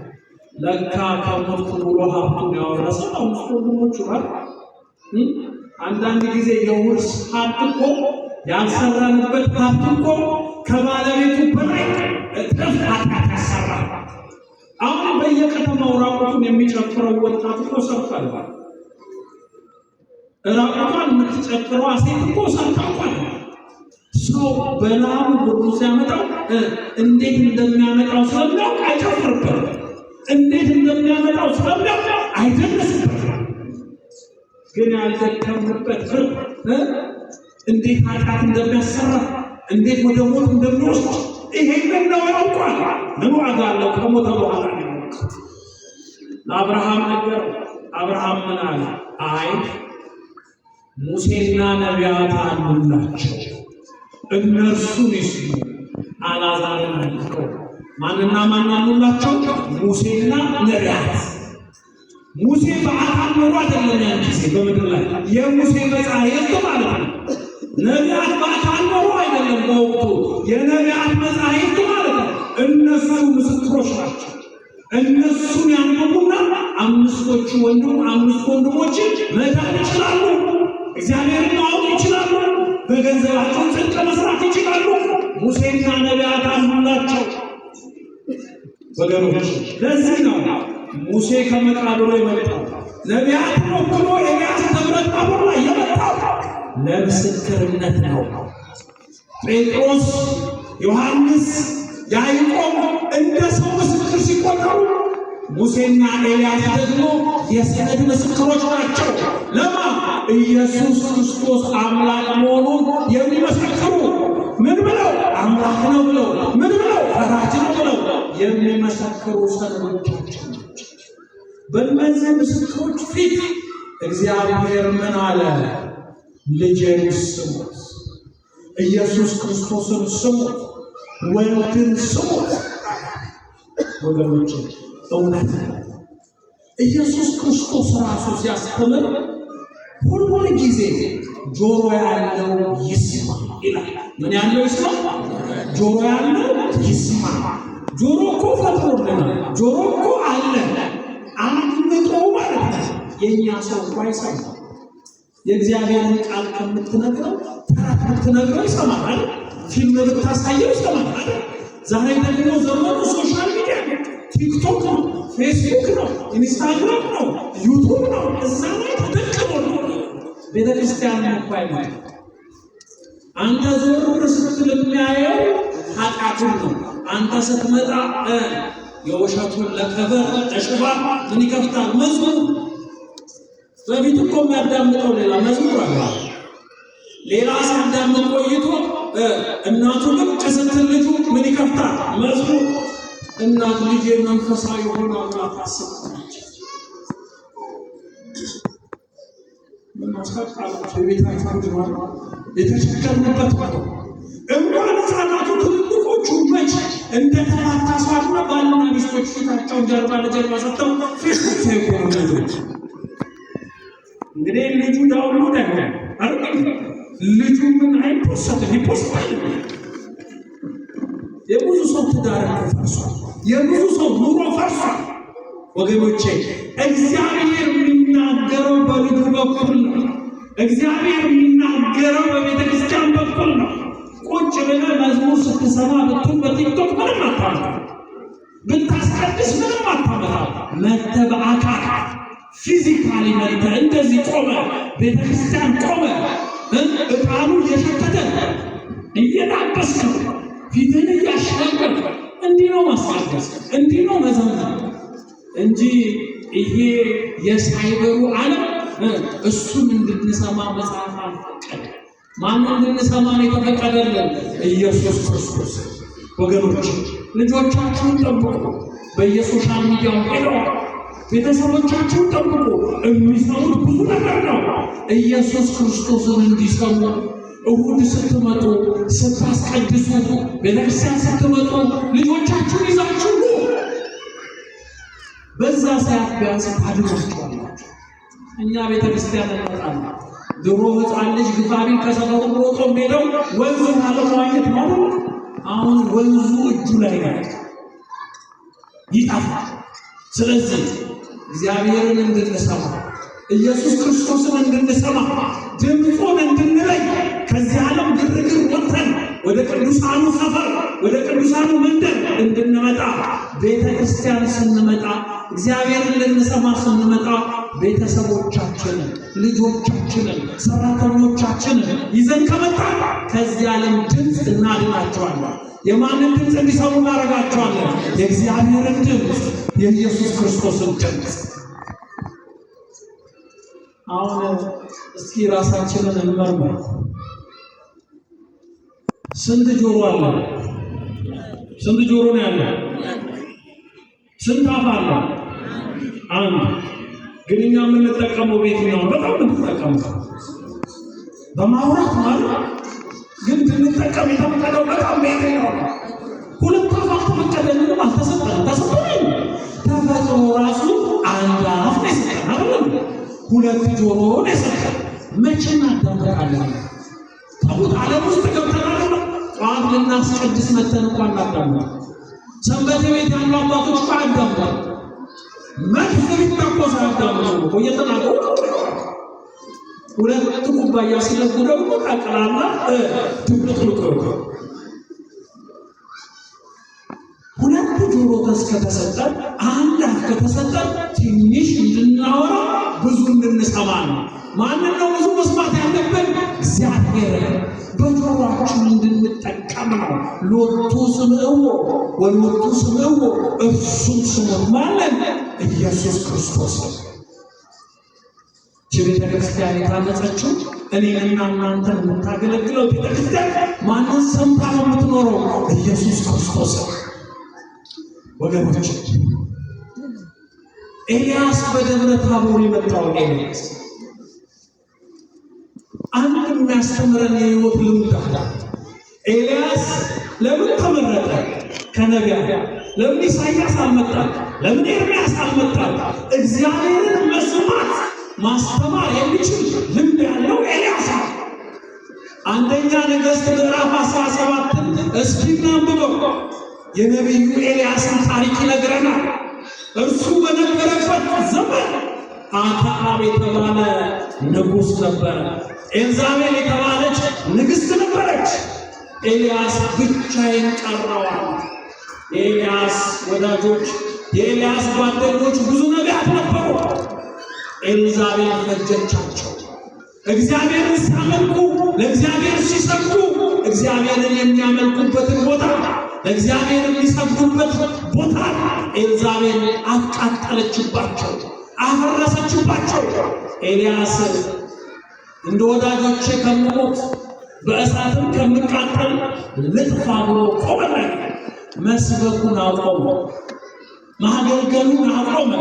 ለካ ከሞትኩ ብሎ ሀብቱን ያወረሰው 5 ወንድሞቹ ጋር። አንዳንድ ጊዜ የውርስ ሀብት እኮ ያልሰራንበት ሀብት እኮ ከባለቤቱ በላይ እጥፍ ኃጢአት ያሰራል። አሁን በየከተማው ራቁቱን የሚጨፍረው ወጣት እኮ ሰርቷል። ራቁቷን የምትጨፍረው ሴት እኮ ሰርታል። ሰው በላሙ ብሩ ሲያመጣው እንዴት እንደሚያመጣው ስለሚያውቅ አይጨፍርበትም። እንዴት እንደሚያመጣው ስለሚያውቅ አይደነስበትም። ግን ያልደከምንበት ብር እንዴት ኃጢአት እንደሚያሰራ እንዴት ወደ ሞት እንደሚወስድ ይሄንን ነው ያውቋል። ምን ዋጋ አለው ከሞተ በኋላ ነው ያውቃል። ለአብርሃም ነገረው። አብርሃም ምን አለ? አይ ሙሴና ነቢያት አሉላቸው እነርሱን ይስሙ። አልዓዛርን አልከው። ማንና ማን አሉላቸው? ሙሴና ነቢያት። ሙሴ በአካል ኖሮ አይደለም ያን ጊዜ በምድር ላይ የሙሴ መጻሕፍት ማለት ነው። ነቢያት በአካል ኖሮ አይደለም በወቅቱ የነቢያት መጻሕፍት ማለት ነው። እነሱ ምስክሮች ናቸው። እነሱን ያንብቡና 5 ወንድሞች መዳን ይችላሉ። እግዚአብሔርን ማወቅ ይችላሉ። በገንዘባቸው ጽድቅ መስራት ይችላሉ። ሙሴና ነቢያት አሉላቸው። ወገኖች ለዚህ ነው ሙሴ ከመቃብሩ የመጣው ነቢያትን ወክሎ ኤልያስ ደብረ ታቦር ላይ የመጣው ለምስክርነት ነው። ጴጥሮስ፣ ዮሐንስ፣ ያዕቆብ እንደ ሰው ምስክር ሲቆጠሩ ሙሴና ኤልያስ ደግሞ የሰነድ ምስክሮች ናቸው። ለማ ኢየሱስ ክርስቶስ አምላክ መሆኑን የሚመሰክሩ ምን ብለው አምላክ ነው ብለው ምን ብለው ፈራጅ ነው ብለው የሚመሰክሩ ሰነዶቻቸው ናቸው። በእነዚህ ምስክሮች ፊት እግዚአብሔር ምን አለ? ልጄን ስሙት፣ ኢየሱስ ክርስቶስን ስሙት፣ ወልድን ስሙት። ወገኖቼ እውነት ነው። ኢየሱስ ክርስቶስ ራሱ ሲያስተምር ሁሉ ጊዜ ጆሮ ያለው ይስማ ይላል። ምን ያለው ይስማ? ጆሮ ያለው ይስማ። ጆሮ እኮ ፈጥሮልናል። ጆሮ እኮ አለ። አድምጦ ማለት ነው። የኛ ሰው እኮ አይሰማም። የእግዚአብሔርን ቃል ከምትነግረው ተረት ብትነግረው ይሰማል። ፊልም ብታሳየው ይሰማል። ዛሬ ደግሞ ዘመኑ social media ነው፣ ቲክቶክ ነው፣ ፌስቡክ ነው፣ ኢንስታግራም ነው፣ ዩቱብ ነው። እዛ ላይ ተደቅሞ ነው። ቤተክርስቲያን እኮ አይመጣም። አንተ ዞር ስትል የሚያየው ኃጢአቱን ነው። አንተ ስትመጣ የውሸቱን ለከበር ለሽፋን ምን ይከፍታል? መዝሙር። በፊት እኮ የሚያዳምጠው ሌላ መዝሙር አለ። ሌላ ሲያዳምጥ ቆይቶ እናቱ ልቅ ስትል ልጁ ምን ይከፍታል? መዝሙር። እናት ልጄ መንፈሳዊ ሆኗል ብላ ታስባለች። ምን ማስታወቃላችሁ? የቤታችሁ ጉድ ማለት የተቸገርንበት ነው። እንኳን ህፃናቱ ትልልቆቹ መች እንደተፋታ ሰው አድርገው ባልና ሚስቶች ፊታቸውን ጀርባ ለጀርባ ሰጥተው ፌስቡክ ሳይቆሙ ልጆች እንግዲህ ልጁ download አይሆንም አይደል? ልጁ ምን አይፖስትም፣ ይፖስታል። የብዙ ሰው ትዳር ፈርሷል። የብዙ ሰው ኑሮ ፈርሷል። ወገኖቼ እግዚአብሔር የሚናገረው በልጁ በኩል ነው። እግዚአብሔር የሚናገረው በቤተክርስቲያን በኩል ነው። ቁጭ ብለህ መዝሙር ስትሰማ ብትውል በቲክቶክ ምንም አታመጣም። ብታስቀድስ ምንም አታመጣም። መጥተህ በአካል Physically መጥተህ እንደዚህ ቆመ፣ ቤተክርስቲያን ቆመ፣ ዕጣኑ እየሸተተ እየዳበስክ ፊትህን እያሻገርክ እንዲህ ነው ማስቀደስ፣ እንዲህ ነው መዘመር እንጂ ይሄ የሳይበሩ ዓለም እሱን እንድንሰማ መጽሐፍ አልፈቀደ። ማን እንድንሰማ ነው የተፈቀደልን? ኢየሱስ ክርስቶስ። ወገኖች ልጆቻችሁን ጠብቁ። በየ social media ው ሄደዋል። ቤተሰቦቻችሁን ጠብቁ። የሚሰሙት ብዙ ነገር ነው። ኢየሱስ ክርስቶስን እንዲሰሙ እሁድ ስትመጡ ስታስቀድሱ፣ ቤተክርስቲያን ስትመጡ ልጆቻችሁን ይዛችሁ ኑ። በዛ ሰዓት ቢያንስ ታድኗቸዋላችሁ። እኛ ቤተክርስቲያን እንመጣለን። ድሮ ሕፃን ልጅ ግፋቢን ከሰፈሩ ሮጦ ሄደው ወንዝ ውሃ ለመዋኘት ነው። አሁን ወንዙ እጁ ላይ ነው፣ ይጠፋል። ስለዚህ እግዚአብሔርን እንድንሰማ ኢየሱስ ክርስቶስን እንድንሰማ ድምፁን እንድንለይ ከዚህ ዓለም ግርግር ወጥተን ወደ ቅዱሳኑ ሰፈር ወደ ቅዱሳኑ መንደር እንድንመጣ ቤተ ክርስቲያን ስንመጣ እግዚአብሔርን ልንሰማ ስንመጣ ቤተሰቦቻችንን፣ ልጆቻችንን፣ ሰራተኞቻችንን ይዘን ከመጣ ከዚህ ዓለም ድምፅ እናድናቸዋለን። የማንን ድምፅ እንዲሰሙ እናደርጋቸዋለን? የእግዚአብሔርን ድምፅ፣ የኢየሱስ ክርስቶስን ድምፅ። አሁን እስኪ ራሳችንን እንመርምር። ስንት ጆሮ አለ? ስንት ጆሮ ነው ያለ? ስንት አፍ አለ? አንድ። ግን እኛ የምንጠቀመው በየትኛው ነው? በጣም የምንጠቀመው በማውራት ማለት ግን እንድንጠቀም የተፈቀደው በጣም በየትኛው ነው? ሁለት አፍ አልተፈቀደልንም፣ አልተሰጠንም። ተሰጠን ተፈጥሮ ራሱ አንድ አፍ ነው የሰጠን አይደለም? ሁለት ጆሮ ነው የሰጠን። መቼ እናዳምጣለን? ተውት፣ ዓለም ውስጥ ገብተናል። ጠዋት ልናስቀድስ መተን እንኳን እናዳምጣ። ሰንበቴ ቤት ያሉ አባቶች እኮ አያዳምጡም። መድፍ ቢተኮስ አያዳምጡም እኮ እየተናገሩ ሁለት ኩባያ ሲለጉ ደግሞ ጠቅላላ ድብልቅልቅ ነው። ሁለት ጆሮ ከተሰጠን አንድ አፍ ከተሰጠን ትንሽ እንድናወራ ብዙ እንድንሰማ ነው። ማንን ነው ብዙ መስማት ያለብን? እግዚአብሔር። በጆሮአችን እንድንጠቀም ነው። ሎቱ ስምዕዎ ወሎቱ ስምዕዎ፣ እርሱን ስሙት። ማንን? ኢየሱስ ክርስቶስ። ቤተ ክርስቲያን የታነጸችው እኔንና እናንተን የምታገለግለው ቤተ ክርስቲያን ማንን ሰምታ ነው የምትኖረው? ኢየሱስ ክርስቶስ። ወገኖች ኤልያስ በደብረ ታቦር የመጣው ኤልያስ አንድ የሚያስተምረን የህይወት ልምድ አለ። ኤልያስ ለምን ተመረጠ ከነቢያት? ለምን ኢሳያስ አልመጣም? ለምን ኤርምያስ አልመጣም? እግዚአብሔርን መስማት ማስተማር የሚችል ልምድ ያለው ኤልያስ ነው። አንደኛ ነገሥት ምዕራፍ 17ን እስኪ እናንብበው። የነቢዩ ኤልያስን ታሪክ ይነግረናል። እርሱ በነበረበት ዘመን አክዓብ የተባለ ንጉሥ ነበረ። ኤልዛቤል የተባለች ንግሥት ነበረች። ኤልያስ ብቻዬን ቀረዋል። የኤልያስ ወዳጆች፣ የኤልያስ ጓደኞች ብዙ ነቢያት ነበሩ። ኤልዛቤል ፈጀቻቸው። እግዚአብሔርን ሲያመልኩ ለእግዚአብሔር ሲሰግዱ እግዚአብሔርን የሚያመልኩበትን ቦታ ለእግዚአብሔር የሚሰግዱበት ቦታ ኤልዛቤል አቃጠለችባቸው፣ አፈረሰችባቸው። ኤልያስ እንደ ወዳጆቼ ከምሞት በእሳትም ከምቃጠል ልጥፋ ብሎ ቆመ። መስበኩን አቆመ፣ ማገልገሉን አቆመ።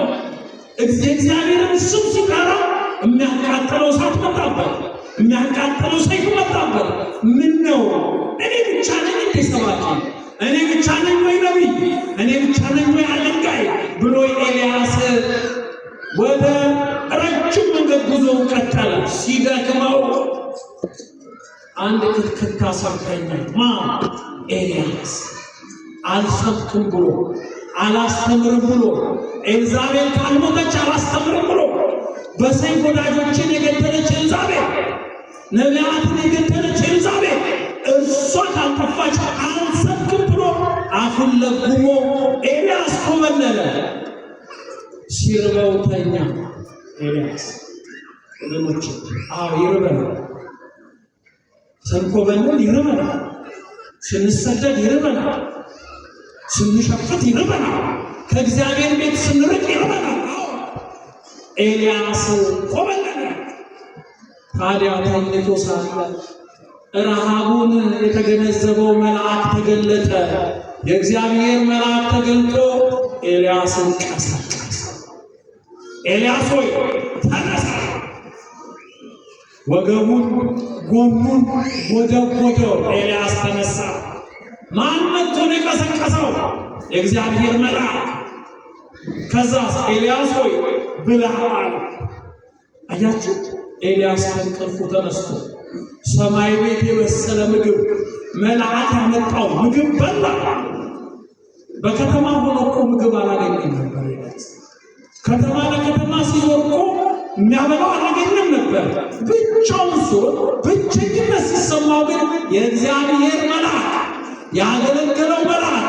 እግዚአብሔርን ስም ሲጠራ የሚያቃጥለው እሳት መጣበት፣ የሚያቃጥለው ሰይፍ መጣበት። ምን ነው እኔ ብቻ ነኝ እንዴ ሰባኪ? እኔ ብቻ ነኝ ወይ ነቢይ? እኔ ብቻ ነኝ ወይ አገልጋይ ብሎ ኤልያስ ወደ ረጅም መንገድ ጉዞውን ቀጠለ። ሲደክመው አንድ ክትክታ ሰርተኛ ማ ኤልያስ አልሰብክም ብሎ አላስተምርም ብሎ ኤልዛቤል ካልሞተች አላስተምርም ብሎ በሰይፍ ወዳጆችን የገደለች ኤልዛቤል፣ ነቢያትን የገደለች ኤልዛቤል እርሷ ካልጠፋች አልሰብክም ብሎ አፉን ለጉሞ ኤልያስ ኮበለለ። ሲርበው ተኛ። ኤልያስ። ወገኖች፣ አዎ ይርበናል። ስንኮበልል ይርበናል። ስንሰደድ ይርበናል። ስንሸፍት ይርበናል። ከእግዚአብሔር ቤት ስንርቅ ይርበናል። አዎ ኤልያስ ኮበለለ። ታዲያ ተኝቶ ሳለ ረሃቡን የተገነዘበው መልአክ ተገለጠ። የእግዚአብሔር መልአክ ተገልጦ ኤልያስን ቀሰቀሰ። ኤልያስ ሆይ ተነሳ። ወገቡን ጎኑን ጎደጎደው። ኤልያስ ተነሳ። ማን መጥቶ ነው የቀሰቀሰው? የእግዚአብሔር መልአክ። ከዛስ ኤልያስ ሆይ ብላ አለ። አያችሁ፣ ኤልያስ ከእንቅልፉ ተነስቶ ሰማይ ቤት የበሰለ ምግብ፣ መልአክ ያመጣው ምግብ በላ። በከተማ ሆኖ እኮ ምግብ አላገኘም ነበር ኤልያስ። ከተማ ለከተማ ሲዞር እኮ የሚያበላው አላገኘም ነበር። ብቻውን ሲሆን፣ ብቸኝነት ሲሰማው ግን የእግዚአብሔር መልአክ፣ ያገለገለው መልአክ፣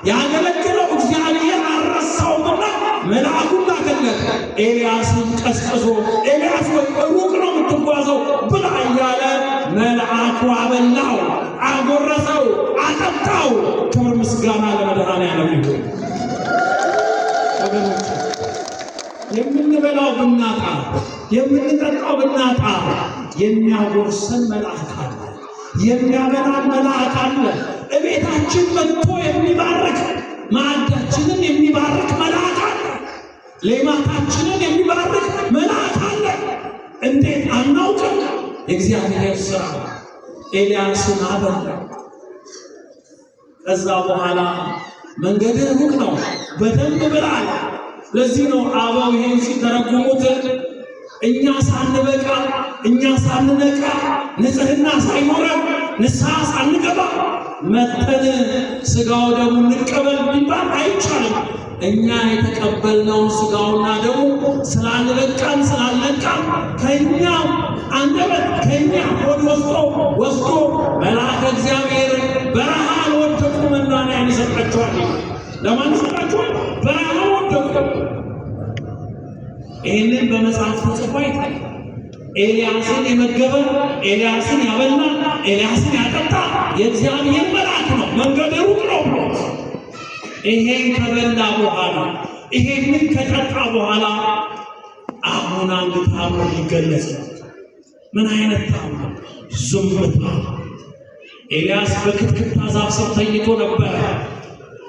ያገለገለው እግዚአብሔር አልረሳውምና መልአኩን ላከለት። ኤልያስን ቀስቅሶ ኤልያስ ወይ ሩቅ ነው የምትጓዘው ብላ እያለ መልአኩ አበላው፣ አጎረሰው፣ አጠጣው። ክብር ምስጋና ለመድኃኔዓለም ይሁን። ወገኖች፣ የምንበላው ብናጣ፣ የምንጠጣው ብናጣ የሚያጎርሰን መልአክ አለ። የሚያበላን መልአክ አለ። እቤታችን መጥቶ የሚባርክ፣ ማዕዳችንን የሚባርክ መልአክ አለ። ሌማታችንን የሚባርክ መልአክ አለ። እንዴት አናውቅም። የእግዚአብሔር ስራ። ኤልያስን አበላ። ከዛ በኋላ መንገድህ ሩቅ ነው፣ በደንብ ብላ አለ። ለዚህ ነው አበው ይሄን ሲተረጉሙት እኛ ሳንበቃ፣ እኛ ሳንነቃ፣ ንጽህና ሳይኖረን፣ ንስሐ ሳንገባ መተን ስጋው ደሙ እንቀበል ቢባል አይቻልም። እኛ የተቀበልነውን ስጋውና ደሙ ስላልበቃን ስላልነቃን ከኛ አንደበት ከኛ ሆድ ወስዶ ወስዶ መልአከ እግዚአብሔር በረሃ ለወደቁ መናንያን ይሰጣቸዋል። ለማን ይሰጣቸዋል? በረሃ ወደቁ። ይህንን በመጽሐፍ ተጽፎ አይታል። ኤልያስን የመገበ፣ ኤልያስን ያበላ፣ ኤልያስን ያጠጣ የእግዚአብሔር መልአክ ነው። መንገድ ሩቅ ነው ብሎ ይሄን ከበላ በኋላ፣ ይሄንን ከጠጣ በኋላ አሁን አንድ ታምር ሊገለጽ ነው። ምን አይነት ታምር? ዝምታ። ኤልያስ በክትክታ ዛፍ ስር ተኝቶ ነበረ።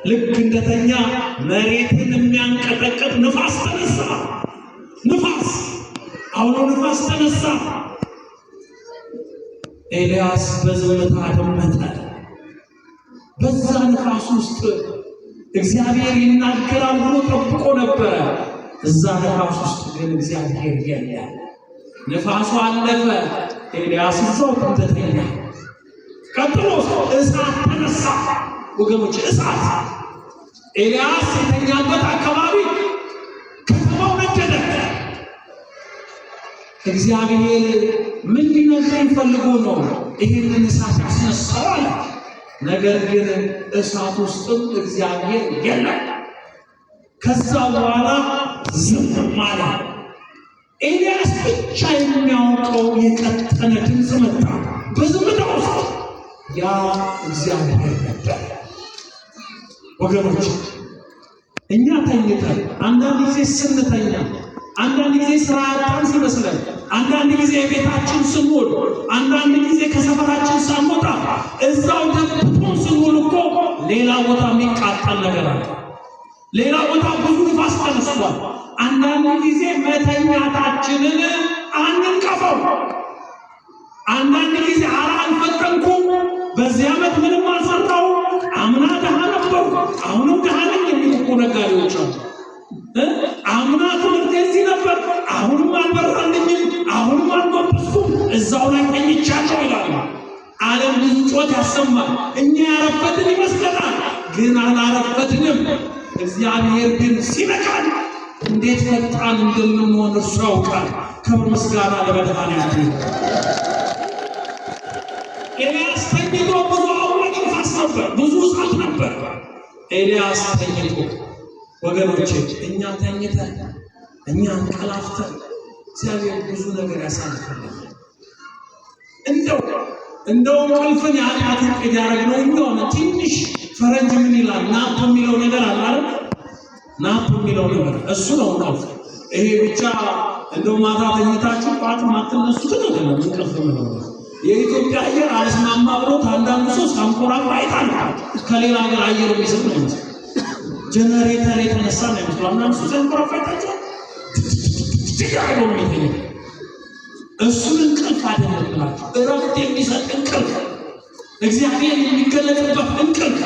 ልክ እንደተኛ መሬትን የሚያንቀጠቅጥ ንፋስ ተነሳ። ንፋስ፣ አውሎ ንፋስ ተነሳ። ኤልያስ በዝምታ አደመጠ። በዛ ንፋስ ውስጥ እግዚአብሔር ይናገራል ብሎ ጠብቆ ነበረ። እዛ ንፋስ ውስጥ ግን እግዚአብሔር የለም። ንፋሱ አለፈ፣ ኤልያስ እዛው እንደተኛ። ቀጥሎ እሳት ተነሳ። ወገኖች፣ እሳት። ኤልያስ የተኛበት አካባቢ ከተማው ነደደ። እግዚአብሔር ምን ሊነግረኝ ፈልጎ ነው ይህንን እሳት ያስነሳው አለ። ነገር ግን እሳት ውስጥም እግዚአብሔር የለም። ከዛ በኋላ ዝም አለ። ኤልያስ ብቻ የሚያውቀው የቀጠነ ድምፅ መጣ በዝምታ ውስጥ። ያ እግዚአብሔር ነበር። ወገኖች፣ እኛ ተኝተን፣ አንዳንድ ጊዜ ስንተኛ፣ አንዳንድ ጊዜ ስራ ያጣን ሲመስለን፣ አንዳንድ ጊዜ የቤታችን ስንውል፣ አንዳንድ ጊዜ ከሰፈራችን ሳንወጣ እዛው ደብቶን ስንውል እኮ ሌላ ቦታ የሚቃጠል ነገር አለ። ሌላ ቦታ ብዙ ንፋስ ተነስቷል። አንዳንድ ጊዜ መተኛታችንን አንንቀፈው። አንዳንድ ጊዜ አረ አልፈጠንኩም፣ በዚህ ዓመት ምንም አልሰራው፣ አምና ድሃ ነበርኩ፣ አሁንም ድሃ ነኝ የሚሉ እኮ ነጋዴዎች አሉ። አምና ትምህርት እዚህ ነበር፣ አሁንም አልበራልኝም፣ አሁንም አልጎበዝኩም፣ እዛው ላይ ተኝቻለሁ ይላሉ። ዓለም ብዙ ጮት ያሰማል። እኛ ያረፈድን ይመስለናል፣ ግን አላረፈድንም። እግዚአብሔር ግን ሲነቃል እንዴት ፈጣን እንደምንሆን እርሱ ያውቃል። ክብር ምስጋና ለመድኃኔዓለም ይሁን። ኤልያስ ተኝቶ ብዙ አውሎ ነፋስ ነበር፣ ብዙ እሳት ነበር። ኤልያስ ተኝቶ፣ ወገኖቼ፣ እኛ ተኝተን፣ እኛ አንቀላፍተን እግዚአብሔር ብዙ ነገር ያሳልፈልናል። እንደው እንደው እንቅልፍን የኃጢአት ውጤት ያደረግነው እንደሆነ ትንሽ ፈረንጅ ምን ይላል? Nap የሚለው ነገር አለ አይደል? Nap የሚለው ነገር እሱ ነው እንቅልፍ። ይሄ ብቻ እንደው ማታ ተኝታችሁ ጠዋት ማትነሱትን አይደለም እንቅልፍ የምለው። የኢትዮጵያ አየር አልስማማ ብሎት አንዳንዱ ሰው ሳንኮራፋ አይታል። ከሌላ ሀገር አየር የሚስብ ነው ይመስል ጀነሬተር የተነሳ ነው ይመስሉ። አንዳንዱ ሰው ሲያንኮራፋ አይታችኋል። ትጋር ነው የሚተኛው። እሱን እንቅልፍ አይደለም ብላችሁ እረፍት የሚሰጥ እንቅልፍ፣ እግዚአብሔር የሚገለጥበት እንቅልፍ።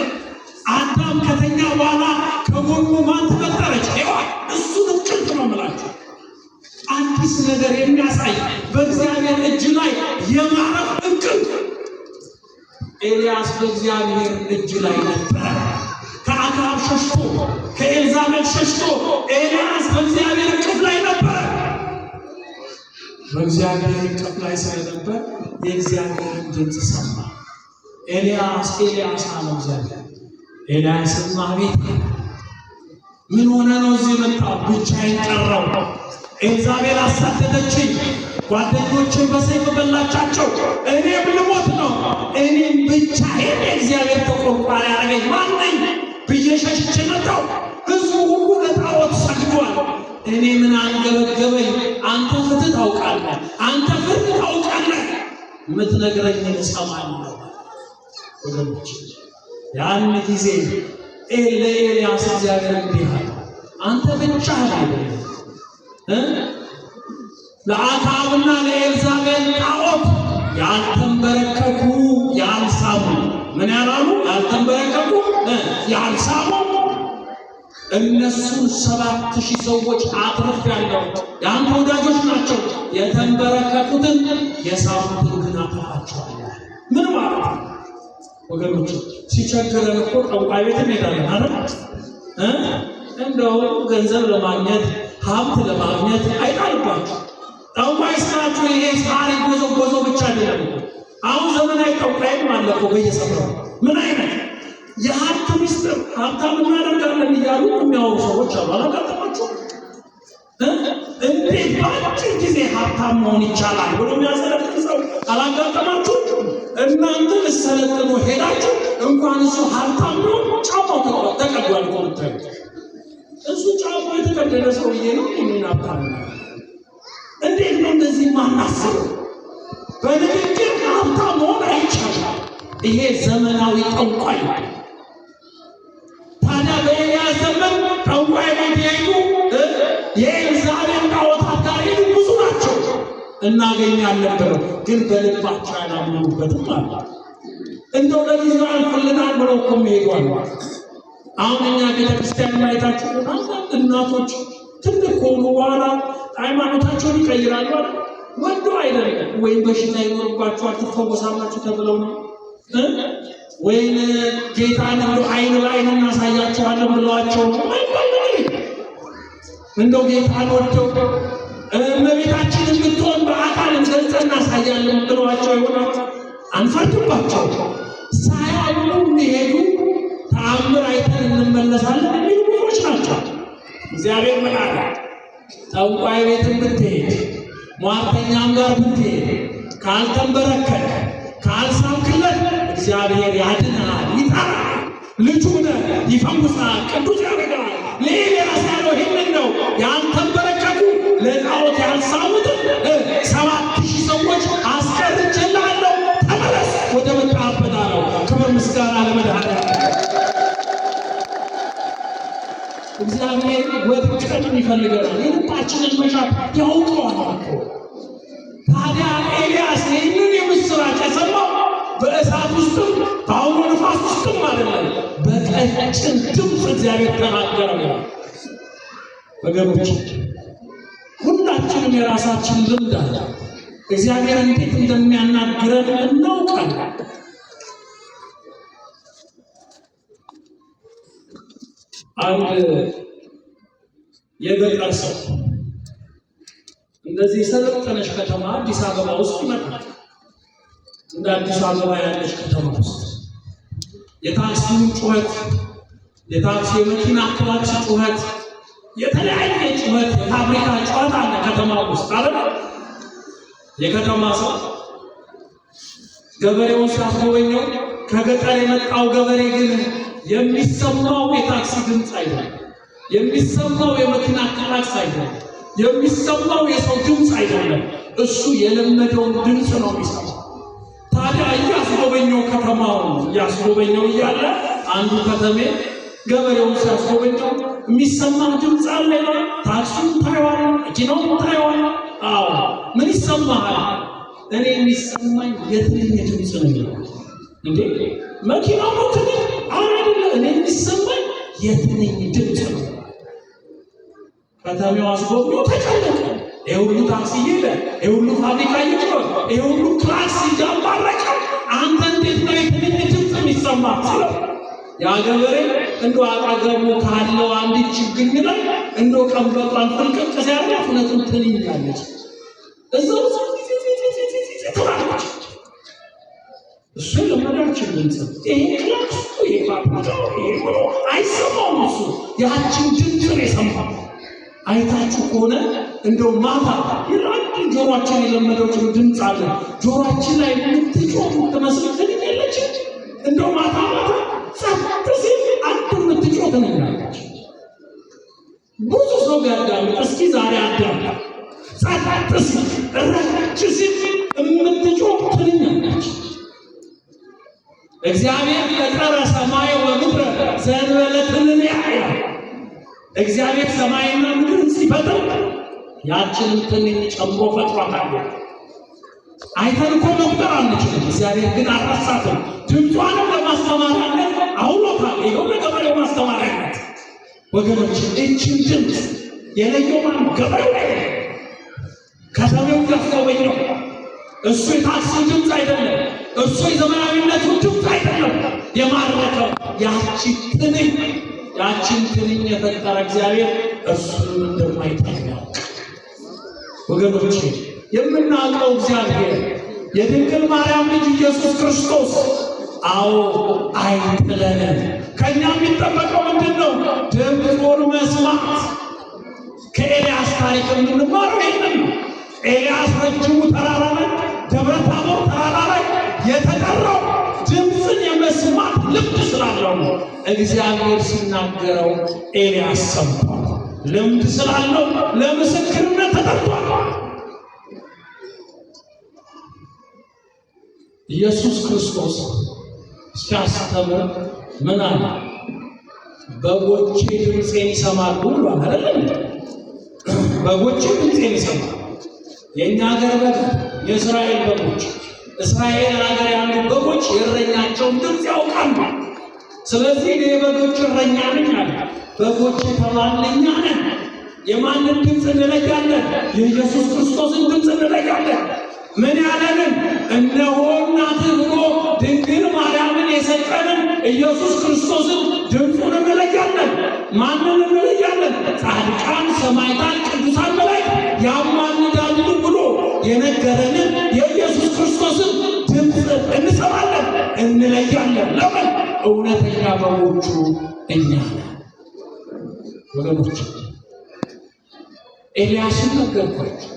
አዳም ከተኛ በኋላ ከጎኑ ማን ተፈጠረች? ሔዋን። እሱን እንቅልፍ ነው የምላችሁ። አዲስ ነገር የሚያሳይ በእግዚአብሔር እጅ ላይ የማረፍ እንቅልፍ። ኤልያስ በእግዚአብሔር እጅ ላይ ነበረ። ከአክዓብ ሸሽቶ ከኤልዛቤል ሸሽቶ ኤልያስ በእግዚአብሔር እቅፍ ላይ ነበረ። በእግዚአብሔር እቅፍ ላይ ስለነበር የእግዚአብሔርን ድምፅ ሰማ። ኤልያስ ኤልያስ አለው እግዚአብሔር። ኤልያስም አቤት፣ ምን ሆነ ነው እዚህ የመጣው? ብቻዬን ቀረው። ኤልዛቤል አሳደደችኝ፣ ጓደኞችን በሰይፍ በላቻቸው፣ እኔም ልሞት ነው። እኔም ብቻዬን የእግዚአብሔር ተቆርቋሪ ያደረገኝ ማን ነኝ ብዬ ሸሽቼ መጣሁ። ሕዝቡ ሁሉ ለጣዖት ሰግዷል። እኔ ምን አንገበገበኝ? አንተ ፍትህ ታውቃለህ፣ አንተ ፍርድ ታውቃለህ፣ የምትነግረኝን እሰማለሁ። ወገኖች ያን ጊዜ ለኤልያስ እግዚአብሔር እንዲህ አለ፣ አንተ ብቻህን አይደለም ለአክዓብና ለኤልዛቤል ጣዖት ያልተንበረከኩ ያልሳሙ፣ ምን ያላሉ? ያልተንበረከኩ ያልሳሙ እነሱን 7000 ሰዎች አትርፌያለሁ። የአንተ ወዳጆች ናቸው። የተንበረከኩትን የሳሙትን ግን አጠፋቸዋለሁ። ምን ማለት ነው ወገኖች? ሲቸግረን እኮ ጠንቋይ ቤት እንሄዳለን አይደል? እንደው ገንዘብ ለማግኘት ሀብት ለማግኘት አይጣልባችሁ። ጠንቋይ ስራችሁ ይሄ ሳር ጎዘጎዘው ብቻ አይደለም። አሁን ዘመናዊ ጠንቋይም አለ እኮ በየሰፈሩ። ምን አይነት የሀብት ሚስጥር ሀብታም እናደርጋለን እያሉ የሚያወሩ ሰዎች አሉ። አላጋጠማችሁም? እንዴት በአጭር ጊዜ ሀብታም መሆን ይቻላል ብሎ የሚያሰለጥን ሰው አላጋጠማችሁም? እናንተ ልትሰለጥኑ ሄዳችሁ እንኳን እሱ ሀብታም ቢሆን ጫማው ተቀዷል እኮ ብታዩት። እሱ ጫማው የተቀደደ ሰውዬ ነው የምን ሀብታም ነው? እንዴት ነው እንደዚህ ማናስበው? በንግግር ሀብታም መሆን አይቻልም። ይሄ ዘመናዊ ጠንቋይ። ታዲያ በኤልያስ ዘመን ጠንቋይ ቤት የሄዱ የኤልዛቤል ጣዖታት ጋር ሄዱ ብዙ ናቸው። እናገኛለን ብለው ግን በልባቸው ያላመኑበትም አለ። እንደው ለጊዜው ያልፍልናል ብለው እኮ የሚሄዱ አሉ። አሁን እኛ ቤተክርስቲያን ማየታችሁ አንዳንድ እናቶች ትልቅ ከሆኑ በኋላ ሃይማኖታቸውን ይቀይራሉ አይደል? ወዶ አይደለም። ወይም በሽታ ይኖርባችኋል ትፈወሳላችሁ ተብለው ነው፣ ወይም ጌታን እንደው አይን በአይን እናሳያቸዋለን ብለዋቸው ነው። እንደው ጌታን ወደው እመቤታችንን ብትሆን በአካል ገልጸን እናሳያለን ብለዋቸው ይሆናል። አንፈርድባቸው። ሳያምኑ የሚሄዱ ተአምር አይተን እንመለሳለን የሚሉ ብዙዎች ናቸው። እግዚአብሔር ምን አለ? ጠንቋይ ቤትን ብትሄድ ሟርተኛም ጋር ብትሄድ ካልተንበረከክ ካልሳምክለት እግዚአብሔር ያድናል፣ ይጠራል፣ ልጁ ነህ፣ ይፈውሳል፣ ቅዱስ ያደርጋል። ለኤልያስ ያለው ይህንን ነው። ያልተንበረከኩ ለጣዖት ያልሳሙትን 7000 ሰዎች አስቀርቼልሃለሁ፣ ተመለስ ወደ መጣህበት አለው። ክብር ምስጋና ለመድኃኒዓለም። እግዚአብሔር ወድቀን ይፈልገናል። የልባችንን መሻት ያውቀዋል እኮ። ታዲያ ኤልያስ ይህንን የምስራች የሰማው በእሳት ውስጥም በአውሎ ንፋስ ውስጥም አይደለም፣ በቀጭን ድምፅ እግዚአብሔር ተናገረው ይላል። ወገኖች ሁላችንም የራሳችን ልምድ አለ። እግዚአብሔር እንዴት እንደሚያናግረን እናውቃለን። አንድ የገጠር ሰው እንደዚህ የሰለጠነች ከተማ አዲስ አበባ ውስጥ ይመጣል። እንደ አዲስ አበባ ያለች ከተማ ውስጥ የታክሲውን ጩኸት፣ የታክሲ የመኪና ክላክስ ጩኸት፣ የተለያየ ጩኸት፣ የፋብሪካ ጩኸት አለ ከተማ ውስጥ አይደል? የከተማ ሰው ገበሬውን ሲያስጎበኘው ከገጠር የመጣው ገበሬ ግን የሚሰማው የታክሲ ድምፅ አይደለም፣ የሚሰማው የመኪና ክላክስ አይደለም፣ የሚሰማው የሰው ድምፅ አይደለም። እሱ የለመደውን ድምፅ ነው የሚሰማው። ታዲያ እያስጎበኘው ከተማውን እያስጎበኘው እያለ አንዱ ከተሜ ገበሬውን ሲያስጎበኘው የሚሰማ ድምፅ አለ። ታክሲውን ታየዋለህ፣ መኪናውን ታየዋለህ። አዎ ምን ይሰማሃል? እኔ የሚሰማኝ የትንኝ ድምፅ ነው ይላል። እንዴ መኪናው ነው ትንኝ? አረ አይደለም፣ እኔ የሚሰማኝ የትንኝ ድምፅ ነው። ከተሜው አስጎብኚው ተጨነቀ። ይሄ ሁሉ ታክሲ እየሄደ፣ ይሄ ሁሉ ፋብሪካ እየጮኸ፣ ይሄ ሁሉ ክላክስ እያባረቀ አንተ እንዴት ነው የትንኝ ድምፅ የሚሰማ ሲለው ያ ገበሬ እንደው አጠገቡ ካለው አንዲት ችግኝ ላይ እንደው ቀንበጧን ፍልቅቅ ሲያደርጋት እውነትም ትንኝ አለች። እዛው ትላለች። እሱ የለመዳችን ድምፅ ይሄ ክላክሱ፣ ይሄ ፋብሪካው፣ ይሄ ብሎ አይሰማውም። እሱ ያችን ድምፅ ነው የሰማው። አይታችሁ ከሆነ እንደው ማታ አንድ ጆሮአችን የለመደው ድምፅ አለ። ጆሮአችን ላይ የምትጮህ የምትመስል ትንኝ የለችም? እንደው ማታ ማታ ጸጥ ሲል አንድ የምትጮህ ትንኝ አለች። ብዙ ሰው ቢያዳምጥ፣ እስኪ ዛሬ አዳምጥ። ጸጥ ሲል ረጭ ሲል የምትጮህ ትንኝ አለች። እግዚአብሔር ፈጠረ ሰማይ ወምድረ ዘእንበለ ትንንያ ይላል። እግዚአብሔር ሰማይና ምድርን ሲፈጥር ያችንን ትንኝ ጨምሮ ፈጥሯታል። አይተን እኮ መቁጠር አንችልም። እግዚአብሔር ግን አልረሳትም። ድምጿንም ለማስተማሪያነት አውሎታል። ይኸው ለገበሬው ማስተማሪያነት። ወገኖች እችን ድምፅ የለየው ማን? ገበሬው ላይ ከተሜው ያስጎበኘው እሱ የታክሲው ድምፅ አይደለም። እሱ የዘመናዊነቱ ድምፅ አይደለም። የማረከው ያቺ ትንኝ፣ ያቺን ትንኝ የፈጠረ እግዚአብሔር እርሱን እንደማይጠል ያውቃል። ወገኖቼ የምናውቀው እግዚአብሔር የድንግል ማርያም ልጅ ኢየሱስ ክርስቶስ አዎ አይጥለንም። ከእኛ የሚጠበቀው ምንድን ነው? ድምፁን መስማት። ከኤልያስ ታሪክ የምንማረው ይህንን ነው። ኤልያስ ረጅሙ ተራራ ላይ፣ ደብረ ታቦር ተራራ ላይ የተጠራው ድምፅን የመስማት ልምድ ስላለው ነው። እግዚአብሔር ሲናገረው ኤልያስ ሰምቷል። ልምድ ስላለው ለምስክርነት ተጠርቷል። ኢየሱስ ክርስቶስ ሲያስተምር ምን አለ? በጎቼ ድምፄን ይሰማሉ ብሏል። አይደለም? በጎቼ ድምፄን ይሰማሉ። የእኛ ሀገር በግ የእስራኤል በጎች፣ እስራኤል ሀገር ያሉ በጎች የእረኛቸውን ድምፅ ያውቃሉ። ስለዚህ እኔ የበጎች እረኛ ነኝ አለ። በጎች የተባልን እኛ ነን። የማንን ድምፅ እንለያለን? የኢየሱስ ክርስቶስን ድምፅ እንለያለን። ምን ያለንን? እነሆ እናትህ ብሎ ድንግል ማርያምን የሰጠንን ኢየሱስ ክርስቶስን ድምፁን እንለያለን። ማንን እንለያለን? ጻድቃን፣ ሰማዕታት፣ ቅዱሳን መላእክት ያማልዳሉ ብሎ የነገረንን የኢየሱስ ክርስቶስን ድምፅ እንሰማለን፣ እንለያለን። ለምን? እውነተኛ በጎቹ እኛ ነን። ወገኖች ኤልያስን ነገርኳቸው።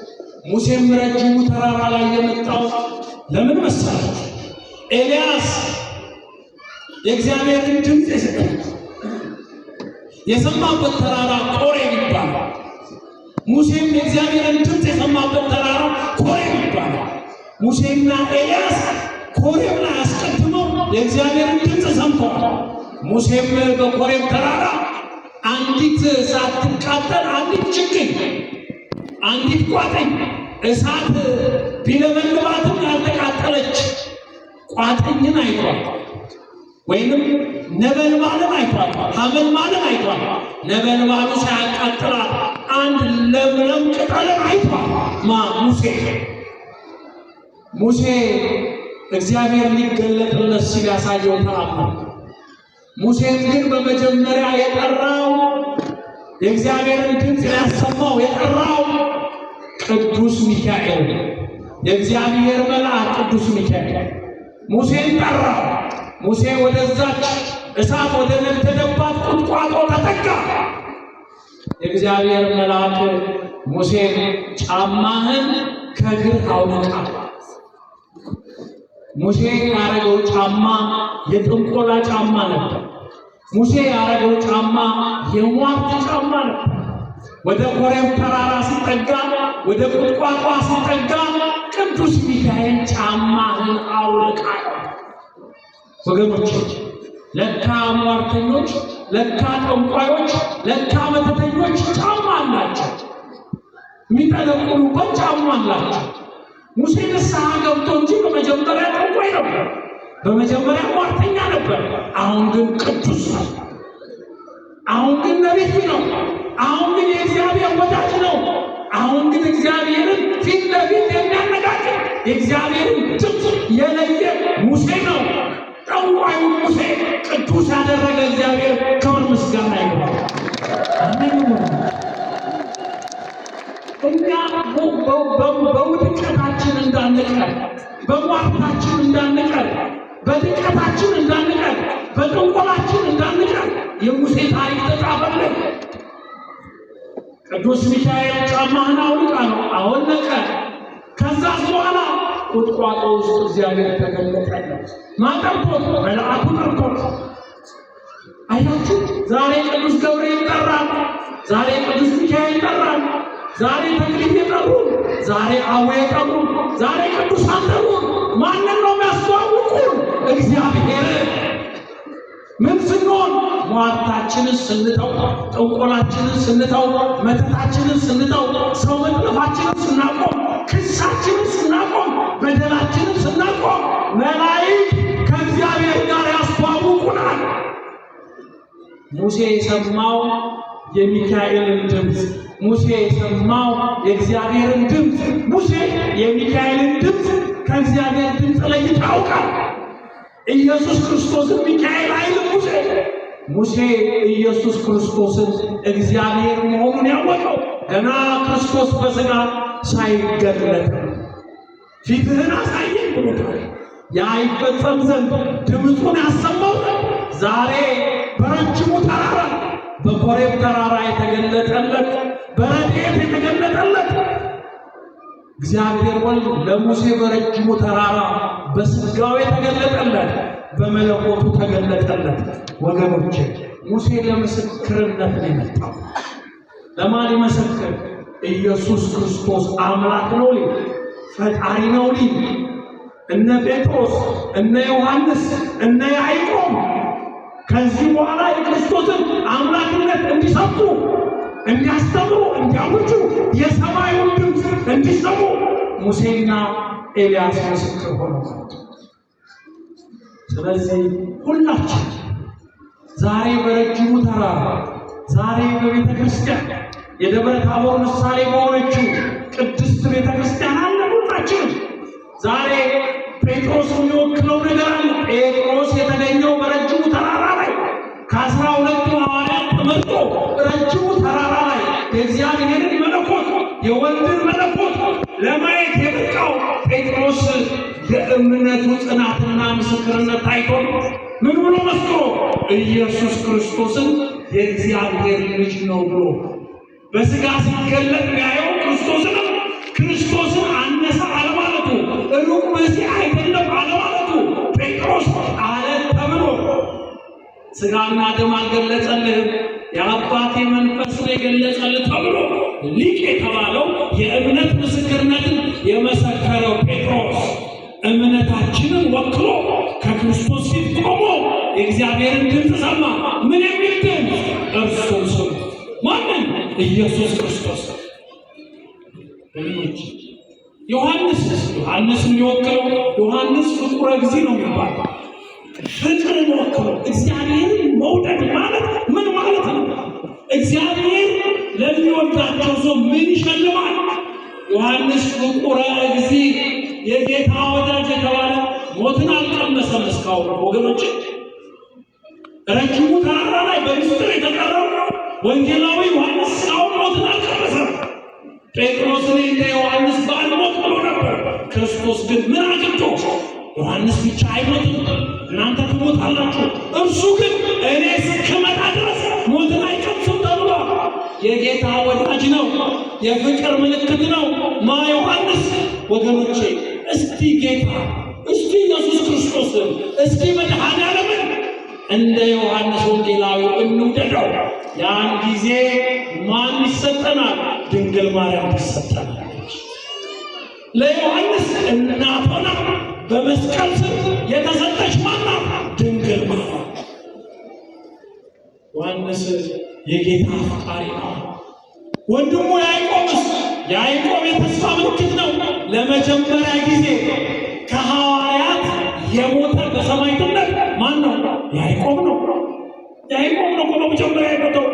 ሙሴም ረጅሙ ተራራ ላይ የመጣው ለምን መሰላችሁ? ኤልያስ የእግዚአብሔርን ድምፅ የሰማበት ተራራ ኮሬብ ይባላል። ሙሴም የእግዚአብሔርን ድምፅ የሰማበት ተራራ ኮሬብ ይባላል። ሙሴና ኤልያስ ኮሬብ ላይ አስቀድመው የእግዚአብሔርን ድምፅ ሰምተዋል። ሙሴም በኮሬብ ተራራ አንዲት ሳትቃጠል አንዲት ችግኝ፣ አንዲት ቋጥኝ፣ እሳት ቢለበልባትም ያልተቃጠለች ቋጥኝን አይቷል። ወይንም ነበልባልን አይቷል። ሐመልማልን አይቷል። ነበልባሉ ሳያቃጥላት አንድ ለምለም ቅጠልን አይቷል። ማ ሙሴ። ሙሴ እግዚአብሔር ሊገለጥለት ሲል ያሳየው ተአምር። ሙሴን ግን በመጀመሪያ የጠራው፣ የእግዚአብሔርን ድምፅ ያሰማው የጠራው ቅዱስ ሚካኤል፣ የእግዚአብሔር መልአክ ቅዱስ ሚካኤል ሙሴን ጠራው። ሙሴ ወደዛች እሳት ወደ ነደደባት ቁጥቋጦ ተጠጋ። የእግዚአብሔር መልአክ ሙሴን ጫማህን ከእግር አውልቅ። ሙሴ ያረገው ጫማ የጥንቆላ ጫማ ነበር። ሙሴ ያረገው ጫማ የሟርት ጫማ ነበር። ወደ ኮሬብ ተራራ ሲጠጋ፣ ወደ ቁጥቋጦ ሲጠጋ ቅዱስ ሚካኤል ጫማህን አውልቅ አለው። ወገኖች፣ ለካ ሟርተኞች፣ ለካ ጠንቋዮች፣ ለካ መተተኞች ጫማ አላቸው። የሚጠለቁሉበት ጫማ አላቸው። ሙሴ ንስሐ ገብቶ እንጂ በመጀመሪያ ጠንቋይ ነበር፣ በመጀመሪያ ሟርተኛ ነበር። አሁን ግን ቅዱስ ነው። አሁን ግን ነቢይ ነው። አሁን ግን የእግዚአብሔር ወዳጅ ነው። አሁን ግን እግዚአብሔርን ፊት ለፊት የሚያነጋግር፣ የእግዚአብሔርን ድምፅ የለየ ሙሴ ነው። ጠንቋዩ ሙሴ ቅዱስ ያደረገ እግዚአብሔር ክብር ምስጋና ይግባው። አሜን። እኛ በውድቀታችን እንዳንቀር፣ በሟርታችን እንዳንቀር፣ በድቀታችን እንዳንቀር፣ በጥንቆላችን እንዳንቀር የሙሴ ታሪክ ተጻፈልን። ቅዱስ ሚካኤል ጫማህን አውልቅ አለው። አወለቀ። ከዛስ በኋላ ቁጥቋጦ ውስጥ እግዚአብሔር ተገለጠለት። ማን ጠርቶት? መልአኩ ጠርቶት። አያችሁ፣ ዛሬ ቅዱስ ገብርኤል ጠራን። ዛሬ ቅዱስ ሚካኤል ጠራን። ዛሬ ተክሊት የጠሩን፣ ዛሬ አዌ የጠሩን፣ ዛሬ ቅዱሳን ጠሩን። ማንን ነው የሚያስተዋውቁን? እግዚአብሔር። ምን ስንሆን? ሟርታችንን ስንተው፣ ጥንቆላችንን ስንተው፣ መተታችንን ስንተው፣ ሰው መጥለፋችንን ስናቆም፣ ክሳችንን ስናቆም፣ በደላችንን ስናቆም መላእክት ከእግዚአብሔር ጋር ያስተዋውቁናል። ሙሴ የሰማው የሚካኤልን ድምፅ፣ ሙሴ የሰማው የእግዚአብሔርን ድምፅ። ሙሴ የሚካኤልን ድምፅ ከእግዚአብሔር ድምፅ ለይቶ ያውቃል። ኢየሱስ ክርስቶስን ሚካኤል አይልም ሙሴ። ሙሴ ኢየሱስ ክርስቶስን እግዚአብሔር መሆኑን ያወቀው ገና ክርስቶስ በሥጋ ሳይገለጥ ፊትህን አሳየኝ ብሎታል። ያ ይፈጸም ዘንድ ድምፁን ያሰማው ዘንድ ዛሬ በረጅሙ ተራራ፣ በኮሬብ ተራራ የተገለጠለት፣ በረድኤት የተገለጠለት እግዚአብሔር ወልድ ለሙሴ በረጅሙ ተራራ በስጋው የተገለጠለት በመለኮቱ ተገለጠለት። ወገኖቼ፣ ሙሴ ለምስክርነት ነው የመጣው። ለማን ይመሰክር? ኢየሱስ ክርስቶስ አምላክ ነው ሊል፣ ፈጣሪ ነው ሊል፣ እነ ጴጥሮስ፣ እነ ዮሐንስ፣ እነ ያዕቆብ ከዚህ በኋላ የክርስቶስን አምላክነት እንዲሰብኩ፣ እንዲያስተምሩ፣ እንዲያውጁ፣ የሰማዩን ድምፅ እንዲሰሙ ሙሴና ኤልያስ ምስክር ሆነው። ስለዚህ ሁላችን ዛሬ በረጅሙ ተራራ፣ ዛሬ በቤተ ክርስቲያን፣ የደብረ ታቦር ምሳሌ በሆነችው ቅድስት ቤተ ክርስቲያን አለ። ሁላችንም ዛሬ ጴጥሮስ የሚወክለው ነገር አለ። ጴጥሮስ የተገኘው በረጅሙ ተራራ ላይ ከ12ቱ ሐዋርያት ተመርጦ ረጅሙ ተራራ ላይ የእግዚአብሔርን መለኮት፣ የወልድን መለኮት ለማየት የበቃው ጴጥሮስ የእምነቱ ጽናትና ምስክርነት ታይቶ ነው። ምን ብሎ መስክሮ? ኢየሱስ ክርስቶስን የእግዚአብሔር ልጅ ነው ብሎ። በስጋ ሲገለጥ ቢያየው ክርስቶስንም ክርስቶስን አነሰ አለማለቱ፣ ሩቅ መሲህ አይደለም አለማለቱ፣ ጴጥሮስ አለት ተብሎ ስጋና ደም አልገለጸልህም፣ የአባቴ መንፈስ ነው የገለጸልህ ተብሎ ሊቅ የተባለው፣ የእምነት ምስክርነትን የመሰከረው ጴጥሮስ እምነታችንን ወክሎ ከክርስቶስ ፊት ቆሞ የእግዚአብሔርን ድምፅ ሰማ። ምን የሚል ድምፅ? እርሱን ስሙ። ማንን? ኢየሱስ ክርስቶስ። ወገኖች፣ ዮሐንስ ዮሐንስ የሚወክለው፣ ዮሐንስ ፍቁረ እግዚእ ነው የሚባለው። ፍቅርን ወክሎ፣ እግዚአብሔርን መውደድ ማለት ምን ማለት ነው? እግዚአብሔር ለሚወዳቸው ሰው ምን ይሸልማል? ዮሐንስ ፍቁረ እግዚእ፣ የጌታ ወዳጅ የተባለ ሞትን አልቀመሰም እስካሁን። ወገኖች፣ ረጅሙ ተራራ ላይ በምስጢር የተቀረው ወንጌላዊ ዮሐንስ እስካሁን ሞትን አልቀመሰም። ጴጥሮስ እኔ እንደ ዮሐንስ ባልሞት ብሎ ነበር። ክርስቶስ ግን ምን አግኝቶ? ዮሐንስ ብቻ አይሞትም፣ እናንተ ትሞታላችሁ። እርሱ ግን እኔ እስክመጣ ድረስ ሞትን አይቀምስም ተብሏል። የጌታ ወዳጅ ነው። የፍቅር ምልክት ነው። ማ ዮሐንስ። ወገኖቼ እስቲ ጌታ፣ እስቲ ኢየሱስ ክርስቶስን፣ እስቲ መድኃኔዓለምን እንደ ዮሐንስ ወንጌላዊው እንውደደው። ያን ጊዜ ማን ይሰጠናል? ድንግል ማርያም ትሰጠናለች። ለዮሐንስ እናት ሆና በመስቀል ስር የተሰጠች ማናት? ድንግል ማርያም። ዮሐንስ የጌታ አፍቃሪ ነው። ወንድሙ ያዕቆብስ? ያዕቆብ የተስፋ ምልክት ነው። ለመጀመሪያ ጊዜ ከሐዋርያት የሞተ በሰማዕትነት ማን ነው? ያዕቆብ ነው። ያዕቆብ ነው እኮ በመጀመሪያ የሞተው።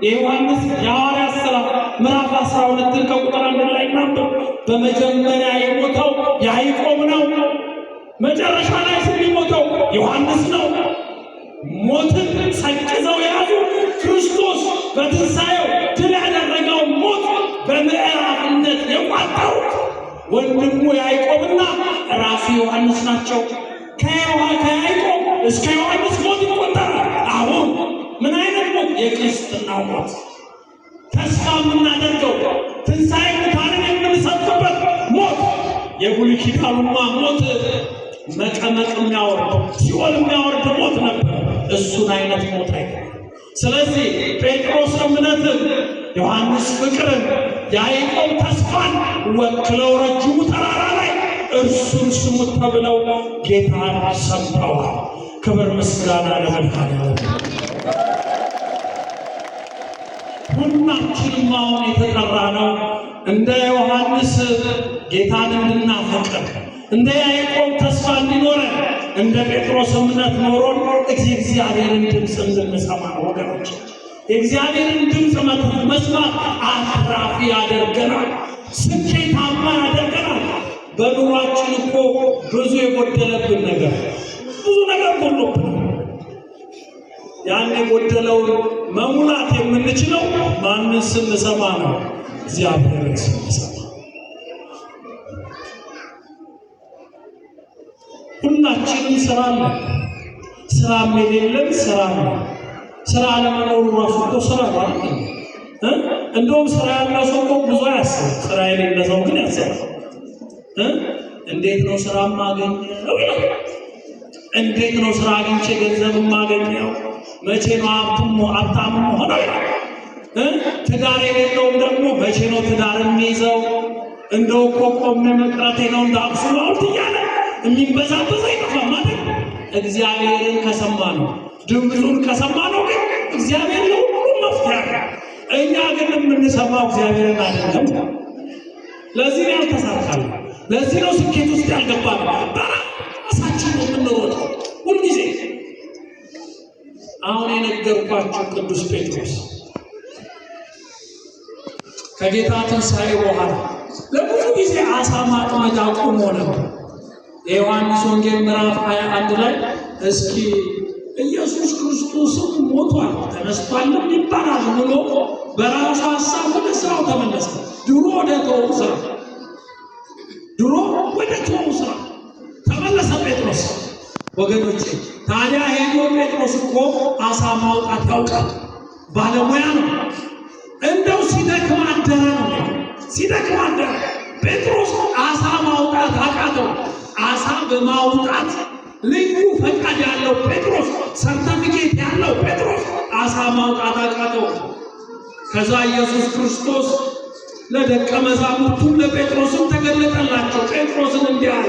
የዮሐንስ የሐዋርያት ሥራ ምዕራፍ 12 ከቁጥር 1 ላይ እናንብብ። በመጀመሪያ የሞተው ያዕቆብ ነው። መጨረሻ ላይ የሚሞተው ዮሐንስ ነው። ሞትን ሰቅዘው የያዙ ክርስቶስ በትንሣኤው ድል ያደረገው ሞት በምዕራፍነት የቋጠሩት ወንድሙ ያዕቆብና ራሱ ዮሐንስ ናቸው። ከያዕቆብ እስከ ዮሐንስ ሞት ይቆጠራል። አሁን ምን አይነት ሞት? የክርስትናው ሞት። ተስፋ የምናደርገው ትንሣኤ ሙታንን የምንሰብክበት ሞት። የብሉይ ኪዳኑማ ሞት መቀመቅ የሚያወርድ፣ ሲኦል የሚያወርድ ሞት ነበር። እሱን አይነት ሞት አይደለም። ስለዚህ ጴጥሮስ እምነትን፣ ዮሐንስ ፍቅርን፣ ያዕቆብ ተስፋን ወክለው ረጅሙ ተራራ ላይ እርሱን ስሙት ተብለው ጌታን ሰምተዋል። ክብር ምስጋና ለመድኃኔዓለም። ሁላችንም አሁን የተጠራ ነው እንደ ዮሐንስ ጌታን እንድናፈቅር፣ እንደ ያዕቆብ ተስፋ እንዲኖረን፣ እንደ ጴጥሮስ እምነት ኖሮን እግዚአብሔርን ድምፅ እንድንሰማ ነው። ወገኖች፣ የእግዚአብሔርን ድምፅ መስማት አትራፊ ያደርገናል፣ ስኬታማ ያደርገናል። በኑሯችን እኮ ብዙ የጎደለብን ነገር፣ ብዙ ነገር ጎሎብን፣ ያን የጎደለውን መሙላት የምንችለው ማንን ስንሰማ ነው? እግዚአብሔርን ስንሰማ። ሁላችንም ስራ አለ። ስራም የሌለን ስራ ነው። ስራ አለመኖሩ ራሱ እኮ ስራ ነው አይደል? እንደውም ስራ ያለው ሰው እኮ ብዙ አያስብም። ስራ የሌለ ሰው ግን ያስባል። እንዴት ነው ስራ የማገኘው ይላል። እንዴት ነው ስራ አግኝቼ ገንዘብ የማገኘው? መቼ ነው ሀብታም ሆነው ይላል። ትዳር የሌለውም ደግሞ መቼ ነው ትዳር የሚይዘው? እንደው እኮ ቆሜ መቅረቴ ነው እንደ አክሱም ሐውልት እያለ የሚንበዛበዝ አይጠፋም ማለት። እግዚአብሔርን ከሰማ ነው፣ ድምፁን ከሰማ ነው ግን እግዚአብሔር ለሁሉም መፍትሄ አለ። እኛ ግን የምንሰማው እግዚአብሔርን አይደለም። ለዚህ ነው ያልተሳካል። ለዚህ ነው ስኬት ውስጥ ያልገባነው። በራሳችን ነው የምንሮጠው ሁልጊዜ። አሁን የነገርኳችሁ ቅዱስ ጴጥሮስ ከጌታ ትንሣኤ በኋላ ለብዙ ጊዜ አሳ ማጥመድ አቁሞ ነበር። የዮሐንስ ወንጌል ምዕራፍ 21 ላይ እስኪ ኢየሱስ ክርስቶስም ሞቷል ተነስቷልም ይባላል ብሎ በራሱ ሀሳብ ወደ ስራው ተመለሰ። ድሮ ወደ ተወው ስራ፣ ድሮ ወደ ተወው ስራ ተመለሰ ጴጥሮስ። ወገኖቼ፣ ታዲያ ሄዶ ጴጥሮስ እኮ አሳ ማውጣት ያውቃል፣ ባለሙያ ነው። እንደው ሲደክም አደረ ነው። ሲደክም አደረ። ጴጥሮስ አሳ ማውጣት አቃተው። አሳ በማውጣት ልዩ ፈቃድ ያለው ጴጥሮስ፣ ሰርተፊኬት ያለው ጴጥሮስ አሳ ማውጣት አቃተው። ከዛ ኢየሱስ ክርስቶስ ለደቀ መዛሙርቱም ለጴጥሮስም ተገለጠላቸው። ጴጥሮስን እንዲህ አለ፣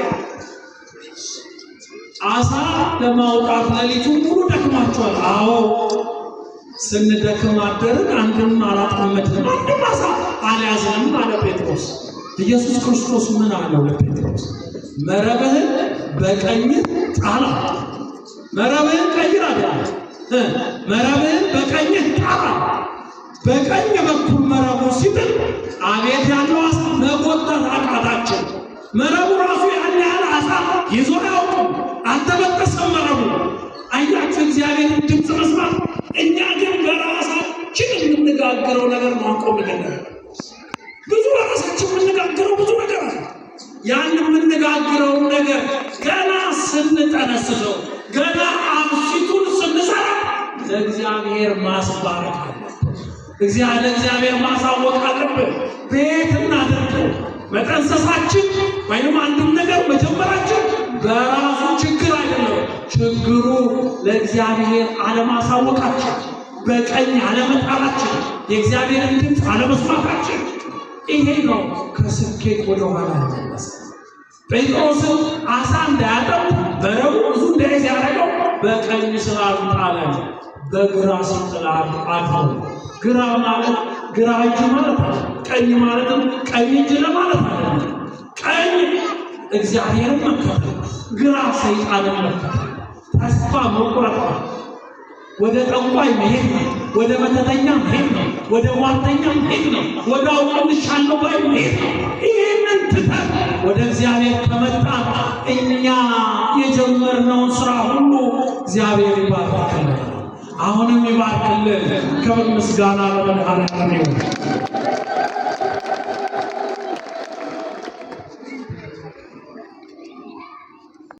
አሳ ለማውጣት ሌሊቱን ሙሉ ደክማችኋል። አዎ፣ ስንደክም አደርን፣ አንድም አላጠመድንም፣ አንድም አሳ አልያዝንም አለ ጴጥሮስ። ኢየሱስ ክርስቶስ ምን አለው ለጴጥሮስ? መረብህን በቀኝህ ጣላ። መረብህን ቀይር አለ። መረብህን በቀኝህ ጣላ። በቀኝ በኩል መረቡ ሲጥል አቤት ያለው አሳ መጎተት አቃታቸው። መረቡ ራሱ ያን ያህል አሳ ይዞ አያውቅም። አልተበጠሰም መረቡ። አያችሁ እግዚአብሔርን ድምፅ መስማት። እኛ ግን በራሳችን የምንጋግረው ነገር ነው አንቆምልን። ብዙ በራሳችን የምንጋግረው ብዙ ነገር አለ። ያን የምንጋግረውን ነገር ገና ስንጠነስሰው፣ ገና አብሲቱን ስንሰራ ለእግዚአብሔር ማስባረክ አለብን። ለእግዚአብሔር ማሳወቅ አለብን። ቤት እናድርገው። መጠንሰሳችን ወይም አንድን ነገር መጀመራችን በራሱ ችግር አይደለም። ችግሩ ለእግዚአብሔር አለማሳወቃችን፣ በቀኝ አለመጣላችን፣ የእግዚአብሔርን ድምፅ አለመስማታችን፣ ይሄ ነው ከስኬት ወደኋላ ያመለሰ። ጴጥሮስን አሳ እንዳያጠምድ መረቡ ብዙ እንዳይዝ ያደረገው በቀኝ ስላልጣለ በግራ ሲጥል አድሮ። ግራ ማለት ግራ እጅ ማለት አለ። ቀኝ ማለትም ቀኝ እጅ ለማለት አለ። ቀኝ እግዚአብሔርን መከተል፣ ግራ ሰይጣንን መከተል፣ ተስፋ መቁረጥ ነው። ወደ ጠንቋይ መሄድ ነው። ወደ መተተኛ መሄድ ነው። ወደ ሟርተኛ መሄድ ነው። ወደ አውቅልሻለሁ ባይ መሄድ ነው። ይህንን ትተን ወደ እግዚአብሔር ከመጣን እኛ የጀመርነውን ስራ ሁሉ እግዚአብሔር ይባርክልን። አሁንም ይባርክልን። ክብር ምስጋና ለመድኃኔዓለም ይሁን።